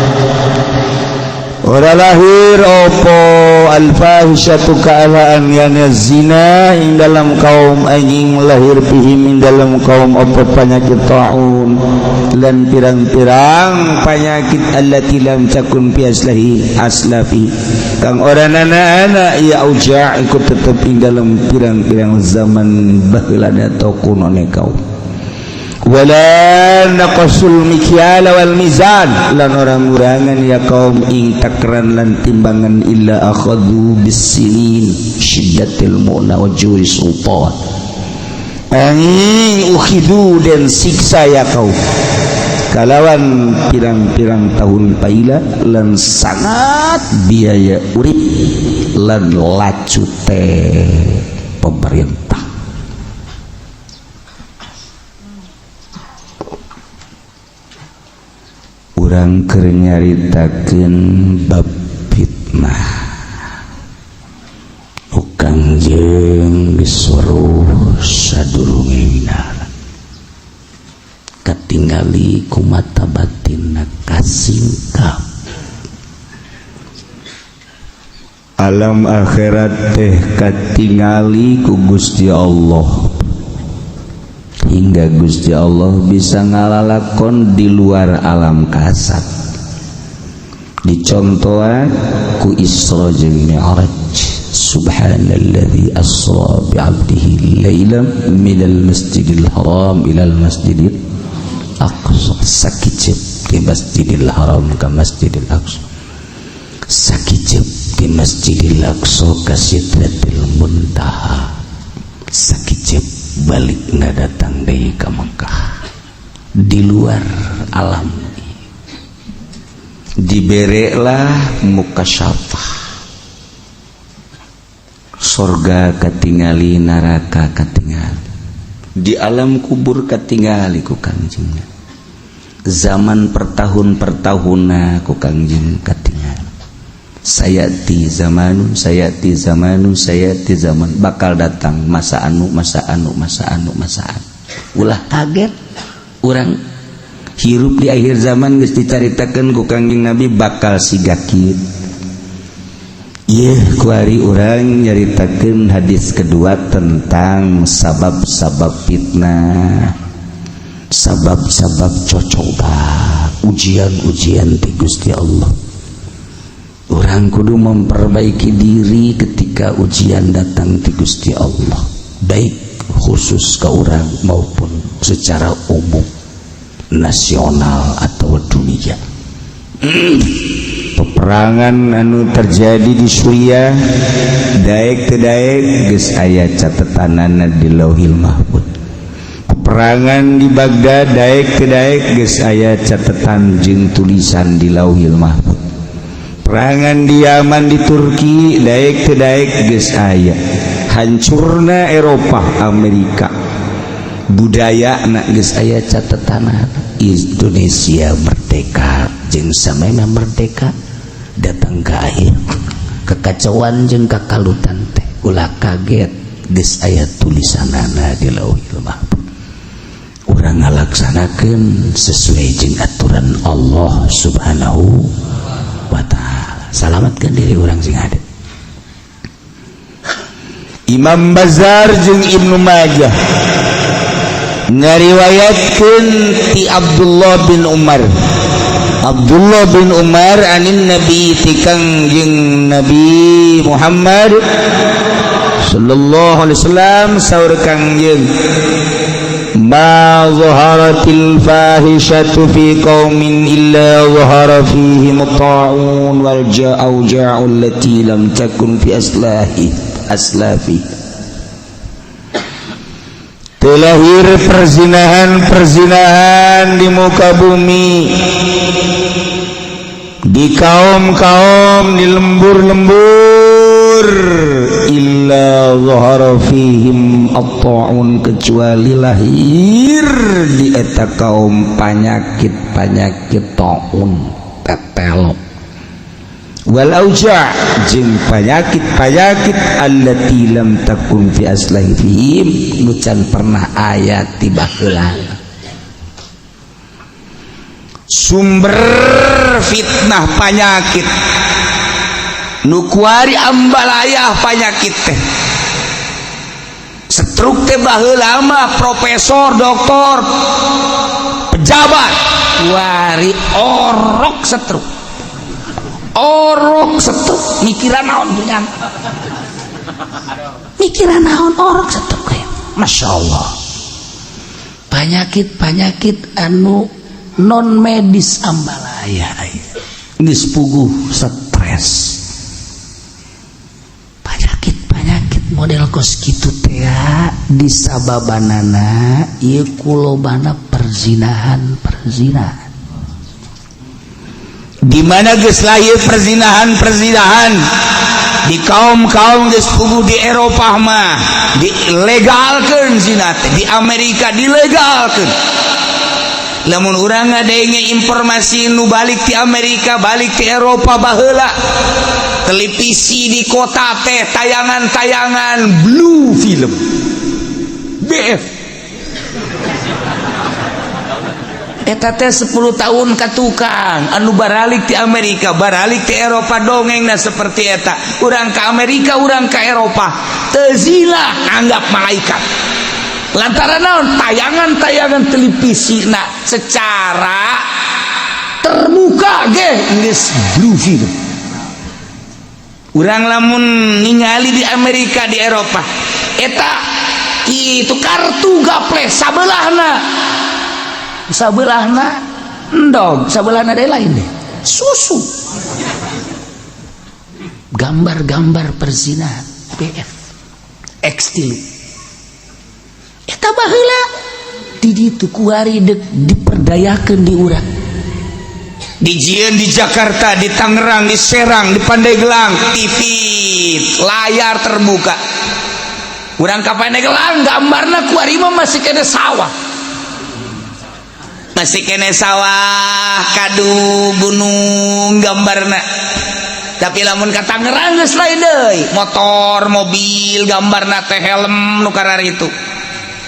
Ora lahir opo al-fahisyatu keadaan yang zina ing dalam kaum, anjing lahir fihim ing dalam kaum opo penyakit ta'un lan pirang-pirang penyakit allati lam takun fi aslahi aslafi kang ora nana ya auja' ikut tetep ing dalam pirang-pirang zaman baheula atau kunone kaum. Wala naqasul mikyala wal mizan lan orang ngurangan ya kaum ing takran lan timbangan illa akhadhu bisinin syiddatil mu'na wa juri sultan, angin ukhidu dan siksa ya kaum kalawan pirang-pirang tahun paila lan sangat biaya urip lan lacute pemerintah. Urang keur nyaritakeun bab fitnah. Ukang jeung geus weruh sadurunge winara katingali ku mata batinna kasingkap alam akhirat teh katingali ku Gusti Allah, hingga Gusti Allah bisa ngalalakon di luar alam kasat. Dicontohan ku Isra jeung Mi'raj. Subhanalladzi asra bi 'abdihi lailan minal masjidil haram ilal masjidil aqsa. Sakicep di Masjidil Haram ka Masjidil Aqsa, sakicep di Masjidil Aqsa ka Sidratil Muntaha, sakicep balik nggak datang deui ka Mekah. Di luar alam dibereklah mukasyafah, sorga katingali, neraka katingali, di alam kubur katingali ku Kangjeng, zaman per tahun per tahunna ku Kangjeng katingali. Sayati zamanun, sayati zamanun, sayati zaman, bakal datang masa anu, masa anu, masa anu, masa anu. Ulah kaget, Urang hirup di akhir zaman geus dicaritakeun ku Kangjeng Nabi bakal siga kieu. Ieu kuari urang nyaritakeun hadis kedua tentang sabab-sabab fitnah, sabab-sabab cocoba, ujian-ujian ti Gusti Allah. Urang kudu memperbaiki diri ketika ujian datang ti Gusti Allah, baik khusus ke urang maupun secara umum nasional atau dunia. Peperangan anu terjadi di Suriah, daek teu daek geus aya catetanana di Lauhil Mahfud. Peperangan di Baghdad, daek teu daek geus aya catetan jeung tulisan di Lauhil Mahfud. Perangan di Yaman, di Turki, daek teu daek geus aya. Hancurna Eropa, Amerika, budaya na geus aya catetan. Indonesia merdeka jeung samemeh merdeka datang ke akhir kekacauan jeung kakalutan teh ulah kaget, geus aya tulisanana di Lauhil Mahfuz. Urang ngalaksanakeun sesuai jeung aturan Allah Subhanahu wa Ta'ala, salamatkan diri urang sing ada. Imam Bazar jeung Ibnu Majah ngariwayatkeun ti Abdullah bin Umar, Abdullah bin Umar anin Nabi, ti Kangjeng Nabi Muhammad sallallahu alaihi wasallam, saur Kangjeng, "Ma zaharatil fahishatu fi qaumin illa zahara fihim ta'un wal ja'u allati lam takun fi aslahi aslafi." Terlahir perzinahan-perzinahan di muka bumi, di kaum-kaum, di lembur-lembur, illa zahara fihim at-ta'un, kecuali lahir di eta kaum penyakit-penyakit ta'un, tetelo, wal auja' jeung penyakit-penyakit, allati lam takun fi aslafihim, nu can pernah aya ti baheula. Sumber fitnah penyakit nu kuari ambalayah, penyakit teh stroke teh baheula mah profesor, doktor, pejabat, kuari orok stroke, orok stroke. Mikiran naon punya, mikiran naon orok stroke kayak Masya Allah. Penyakit penyakit anu non medis ambalaya, geus puguh stres, penyakit penyakit model kos kitu teh disababanana ieu kulobana perzinahan. Perzinahan di mana geus lahir perzinahan perzinahan di kaum-kaum, geus puguh di Eropa mah dilegalkeun zina teh, di Amerika dilegalkeun. Lamun urang ngadenge informasi nu balik di Amerika, balik di Eropa, baheula televisi di kota teh tayangan-tayangan blue film, BF. Eta teh 10 tahun ka tukang anu baralik di Amerika, baralik di Eropa, dongeng. Nah, seperti eta urang ke Amerika, urang ke Eropa teu zina anggap malaikat, lantaran naon? Tayangan-tayangan televisi nah secara terbuka ge geus blue film. Urang lamun ningali di Amerika, di Eropa, eta itu kartu gaple sabelahna, sabelahna endog, sabelahna deui lain deh susu, gambar-gambar perzinahan, BF, X tilu. Eta baheula di ditu, kuari dek diperdayakeun di urang. Dijieun di Jakarta, di Tangerang, di Serang, di Pandeglang TV layar terbuka. Urang ka Pandeglang gambarna kuari mah masih kena sawah, masih kene sawah, kadu gunung gambarna. Tapi lamun ka Tangerang geus lain deui, motor, mobil gambarna teh, helm nu kararitu.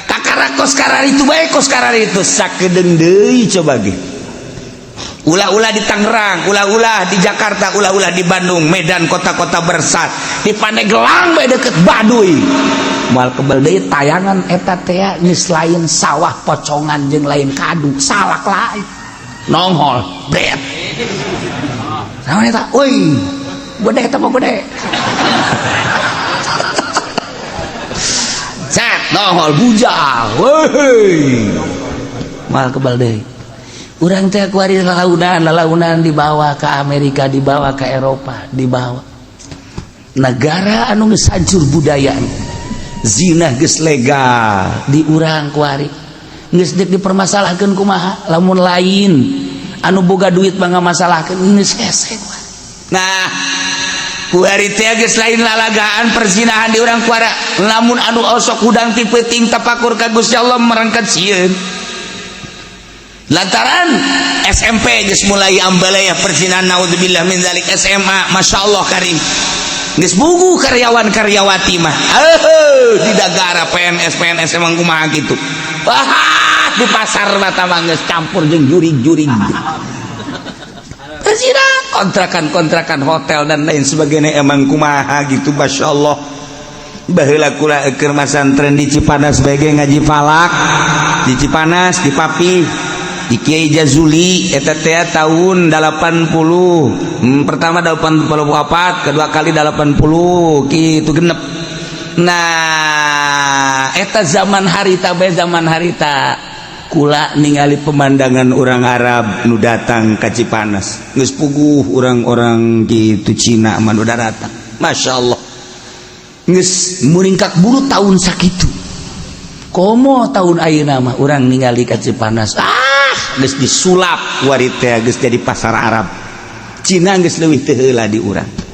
Ka Perkara kos kararitu bae, kos kararitu sakedeung deui. Coba ge ulah-ulah di Tangerang, ulah-ulah di Jakarta, ulah-ulah di Bandung, Medan, kota-kota besar, di Pandeglang bae deket Baduy moal kebel deui tayangan eta teh. Geus lain sawah pocongan jeung lain kadu, salak lain nongol bret. Naon eta? Euy, gede eta mah, gede. Set nongol bujal. Weuy, moal kebel deui. Urang teh kuari lalaunan lalaunan dibawa ke Amerika, dibawa ke Eropa, dibawa negara anu geus hancur budaya. Zina geus legal di urang kuari, geus deuk dipermasalahkeun kumaha lamun lain anu boga duit bangga masalahkeun, geus hese. Nah, kuari teh geus lain lalagaan perzinahan di urang kuara. Lamun anu osok hudang ti peuting tapakur ka Gusti Allah merengket sieun, lantaran SMP geus mulai ambalaya perzinahan, naudzubillah min zalik. SMA, Masya Allah karim, geus bugu karyawan karyawati mah di negara PNS PNS emang kumaha gitu. Wah, di pasar mata mah geus campur jeung jurig-jurig perzinahan, kontrakan-kontrakan hotel dan lain sebagainya emang kumaha gitu. Masya Allah, baheula kula keur masantren di Cipanas sebagai ngaji falak di Cipanas, di Papi, di Kiai Jazuli eta teh tahun 80, pertama 84, kedua kali 80 gitu genep. Nah, eta zaman harita bae, zaman harita kula ningali pemandangan orang Arab nu datang ka Cipanas. Geus puguh orang-orang gitu Cina mah nu datang. Masya Allah, geus muringkak buru tahun sakitu. Komo tahun ayeuna mah urang ningali ka Cipanas, ah, geus disulap wari teh, geus jadi pasar Arab. Cina geus leuwih teu heula di urang.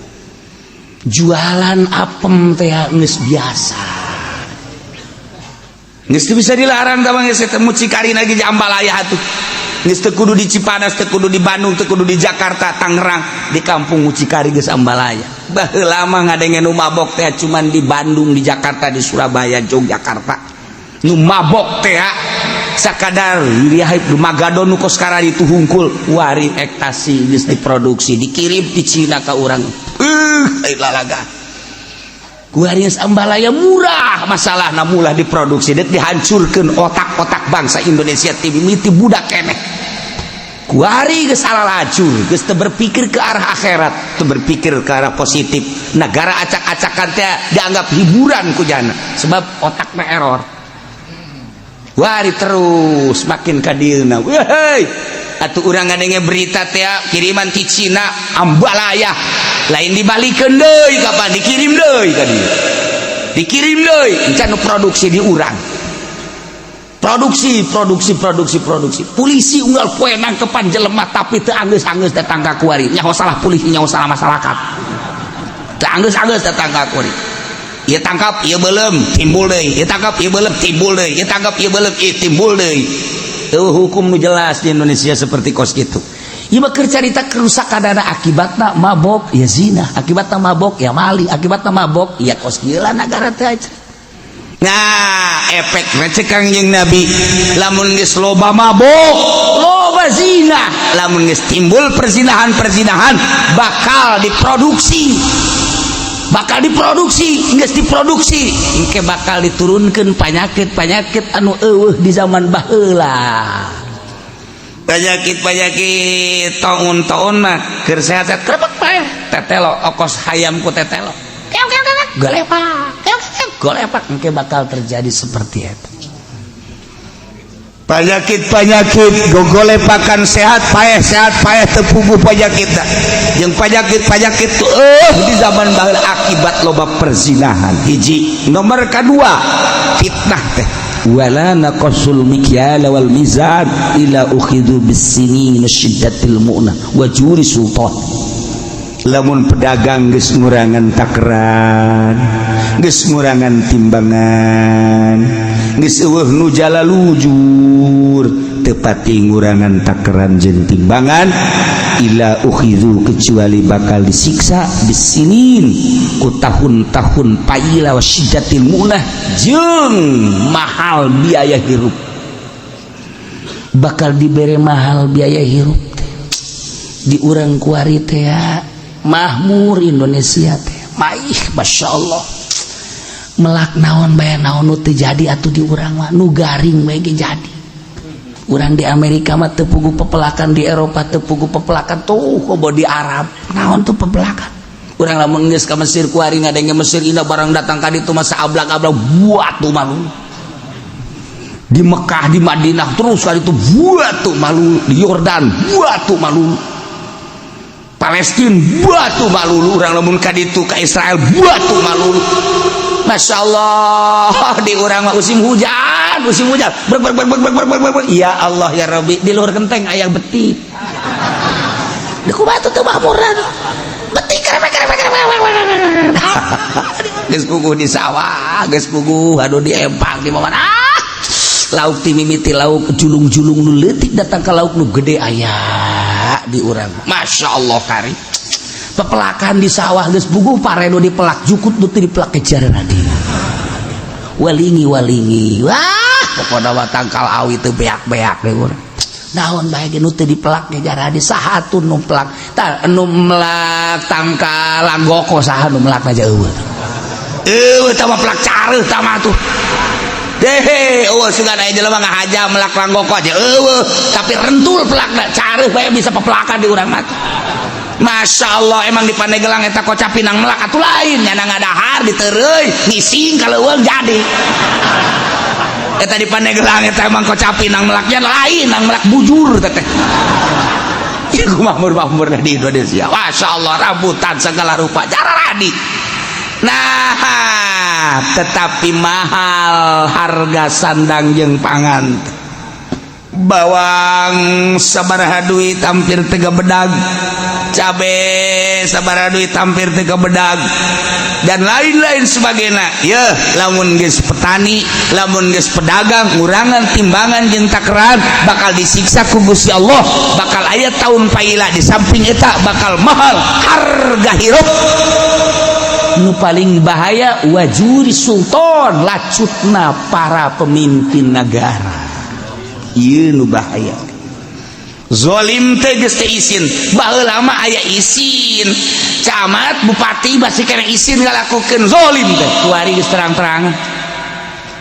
Jualan apem teh geus biasa, geus teu bisa dilarang tah. Geus teh mucikari lagi jambalaya atuh. Geus teu kudu di Cipanas, teu kudu di Bandung, teu kudu di Jakarta, Tangerang, di kampung mucikari geus ambalaya. Baheula mah ngadenge nu mabok teh cuman di Bandung, di Jakarta, di Surabaya, Yogyakarta. Nu mabok teh sakadar Magadon nu kos itu hungkul. Wari ekstasi geus diproduksi, dikirim di Cina ka urang. Lalaga kuari geus ambalaya murah. Masalahna mulah diproduksi dek dihancurkeun otak-otak bangsa Indonesia ti mimiti budak keneh. Kuari geus lacur, geus teu berpikir ke arah akhirat, teu berpikir ke arah positif. Negara acak-acakan teh dianggap hiburan ku jana sebab otakna error. Wari terus makin kadieuna, wehey atuh urang ngadenge berita teh kiriman ti Cina ambalaya lain dibalikeun deui, kapan dikirim deui ka dieu, dikirim deui. Encan nu produksi di urang, produksi produksi produksi produksi. Polisi unggal poe nangkepan jelema tapi teu anggeus-anggeus datang ka kuari. Nyaho salah polisi, nyaho salah masyarakat, teu anggeus-anggeus datang ka kuari. Ieu tangkap, ieu belum timbul deui, ieu tangkap, ieu belum timbul deui, ieu tangkap, ieu belum, ieu timbul deui. Tuh hukum nu jelas di Indonesia seperti kos gitu. Ieu mah keur carita kerusakan dana. Akibatna mabok ya zina, akibatna mabok ya mali, akibatna mabok ya kos kieu lah nagara teh. Nah, efek cek Kangjeng Nabi, lamun geus loba mabok, loba zina, lamun geus timbul perzinahan-perzinahan bakal diproduksi, bakal diproduksi. Geus diproduksi engke bakal diturunkan penyakit-penyakit anu eueuh di zaman baheula, penyakit-penyakit taun-taun mah keur sehat-sehat krebek paeh tetelo, okos hayam ku tetelo, keok keok keok, golepak keok keok, golepak. Engke bakal terjadi seperti itu. Penyakit-penyakit gogolepakan, sehat paeh, sehat paeh, tepugu penyakit yang penyakit-penyakit tuh di zaman baheula akibat loba perzinahan hiji. Nomor kedua, fitnah teh, wala naqasul mikyala wal mizan ila ukhidhu bisinin syiddatil mu'nah wa juri sultan. Lamun pedagang geus ngurangan takaran, geus ngurangan timbangan, geus eueuh nu jala lujur, teu Teu pati ngurangan takeran jeung timbangan, illa ukhidzu, kecuali bakal disiksa, bisinin, ku tahun-tahun paila, wa syiddatil mu'nah, jeung mahal biaya hirup. Bakal dibere mahal biaya hirup teh. Di urang kuari teh ya, makmur Indonesia teh maih, Masya Allah. Melak naon bae, naon nu teu jadi atuh di urang mah, nu garing bae ge jadi. Urang di Amerika mah teu puguh pepelakan, di Eropa teu puguh pepelakan tuh, kobo di Arab naon tuh pepelakan. Urang lamun geus ka Mesir kuari, ngadenge Mesir indah, barang datang ka ditu mah sablak-ablak buat tuh malu. Di Mekah, di Madinah, terus kali itu buat tuh malu. Di Yordan buat tuh malu, Palestina buat tuh malu. Urang lamun ka ditu, ka Israel, buat tuh malu. Masya Allah, di urang mah musim hujan, musim hujan ber ber ber ber ber ber ber, ber. Ya Allah ya Rabbi, di luar kenteng aya beti di kumaha tuh makmuran beti kerepek kerepek kerepek. Geus puguh di sawah, geus puguh aduh di empang, di mana. Ah, lauk ti mimiti lauk julung-julung nu leutik datang ke lauk nu gede aya di urang. Masya Allah, kari pepelakan di sawah geus puguh pare nu dipelak jukut, nu teu dipelak kejar lagi walingi walingi. Wah, pokona mah tangkal awi teu beak-beak deh urang. Naon bae ge nu teu dipelak ge jaradi. Saha tuh nu pelak tah, nu melak tangkal langgoko? Saha nu melak aja? Eueuh, eueuh, tah mah pelak careuh tah mah tuh deh. Eueuh, sugan aya jelema ngahaja melak langgoko aja eueuh, tapi rentul pelakna, careuh bae bisa pepelakan di urang mah. Masya Allah, emang di Pandeglang eta kocap pinang melak atuh lain, nyana ngadahar ditereuy ngising kalau eueuh jadi eta di Pandeglang. Eta emang kocap pinang melaknya lain, nang melak bujur teteh. Iku makmur-makmur di Indonesia. Masya Allah, rambutan segala rupa cara radi. Nah, tetapi mahal harga sandang jeung pangan. Bawang sabaraha duit hampir tiga bedag, cabe sabaraha duit hampir tiga bedag, dan lain-lain sebagainya ya. Lamun geus petani, lamun geus pedagang ngurangan timbangan jeung takeran, bakal disiksa ku Gusti Allah, bakal aya tahun paila. Di samping eta bakal mahal harga hirup. Nu paling bahaya wajuri sultan, lacutna para pemimpin negara. Ieu nu bahaya. Zolim teh geus teu isin. Baheula mah aya isin camat, bupati, masih kena isin ngalakukeun zolim teh. Kuari geus terang-terangan.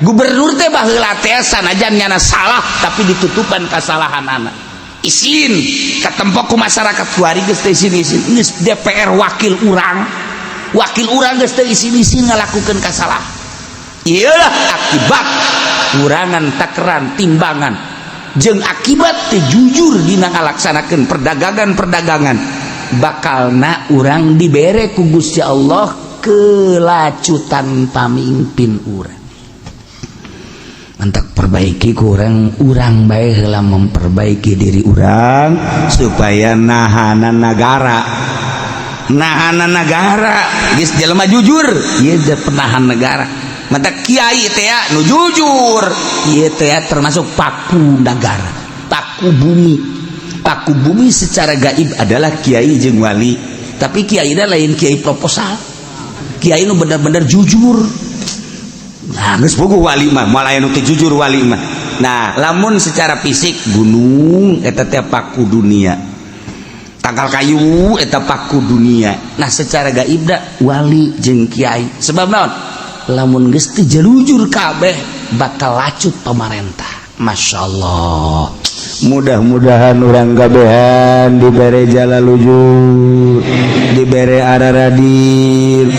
Gubernur teh baheula teh sanajan nyana salah, tapi ditutupan kesalahan anak, isin katempok ku masyarakat. Kuari geus teu isin-isin. Geus DPR, wakil urang, wakil urang geus teu isin-isin ngalakukeun kasalahan. Iyalah akibat kurangan takeran timbangan jeung akibat teu jujur dina ngalaksanakeun perdagangan-perdagangan, bakalna urang dibere ku Gusti Allah kelacutan pamimpin urang. Mantak perbaiki kurang urang bae heula, memperbaiki diri urang supaya nahanan negara, nahanan negara. Geus jelema jujur ieu penahan negara. Mata kiai teh nu jujur ieu teh termasuk paku negara, paku bumi. Paku bumi secara gaib adalah kiai jeung wali, tapi kiai lain kiai proposal, kiai nu bener-bener jujur. Nah, geus puguh wali mah moal aya nu teu jujur wali mah. Nah, lamun secara fisik gunung eta teh paku dunia, tangkal kayu eta paku dunia. Nah, secara gaib da wali jeung kiai. Sebab naon? Lamun geus teu jalujur kabeh bakal lacut pamarentah. Masya Allah. Mudah-mudahan urang kabehan dibere jala lujur, dibere araradil,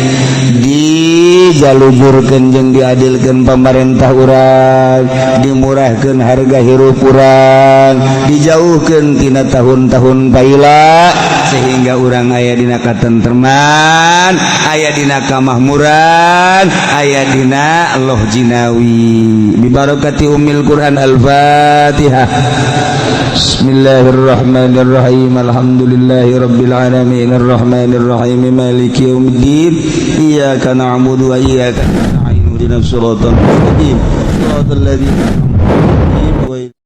dijalujurkeun jeung diadilkeun pemerintah urang, dimurahkeun harga hirup urang, dijauhkeun tina tahun-tahun paila, sehingga urang aya dina katentreman, aya dina kamakmuran, aya dina Allah jinawi. Bibarakati ummil Quran. Al-Fatihah. Bismillahirrahmanirrahim. Alhamdulillahi rabbil alamin, arrahmanir rahim, maliki yaumiddin, iyyaka na'budu wa iyyaka nasta'in, ihdinas siratal mustaqim, siratal ladzina an'amta 'alaihim.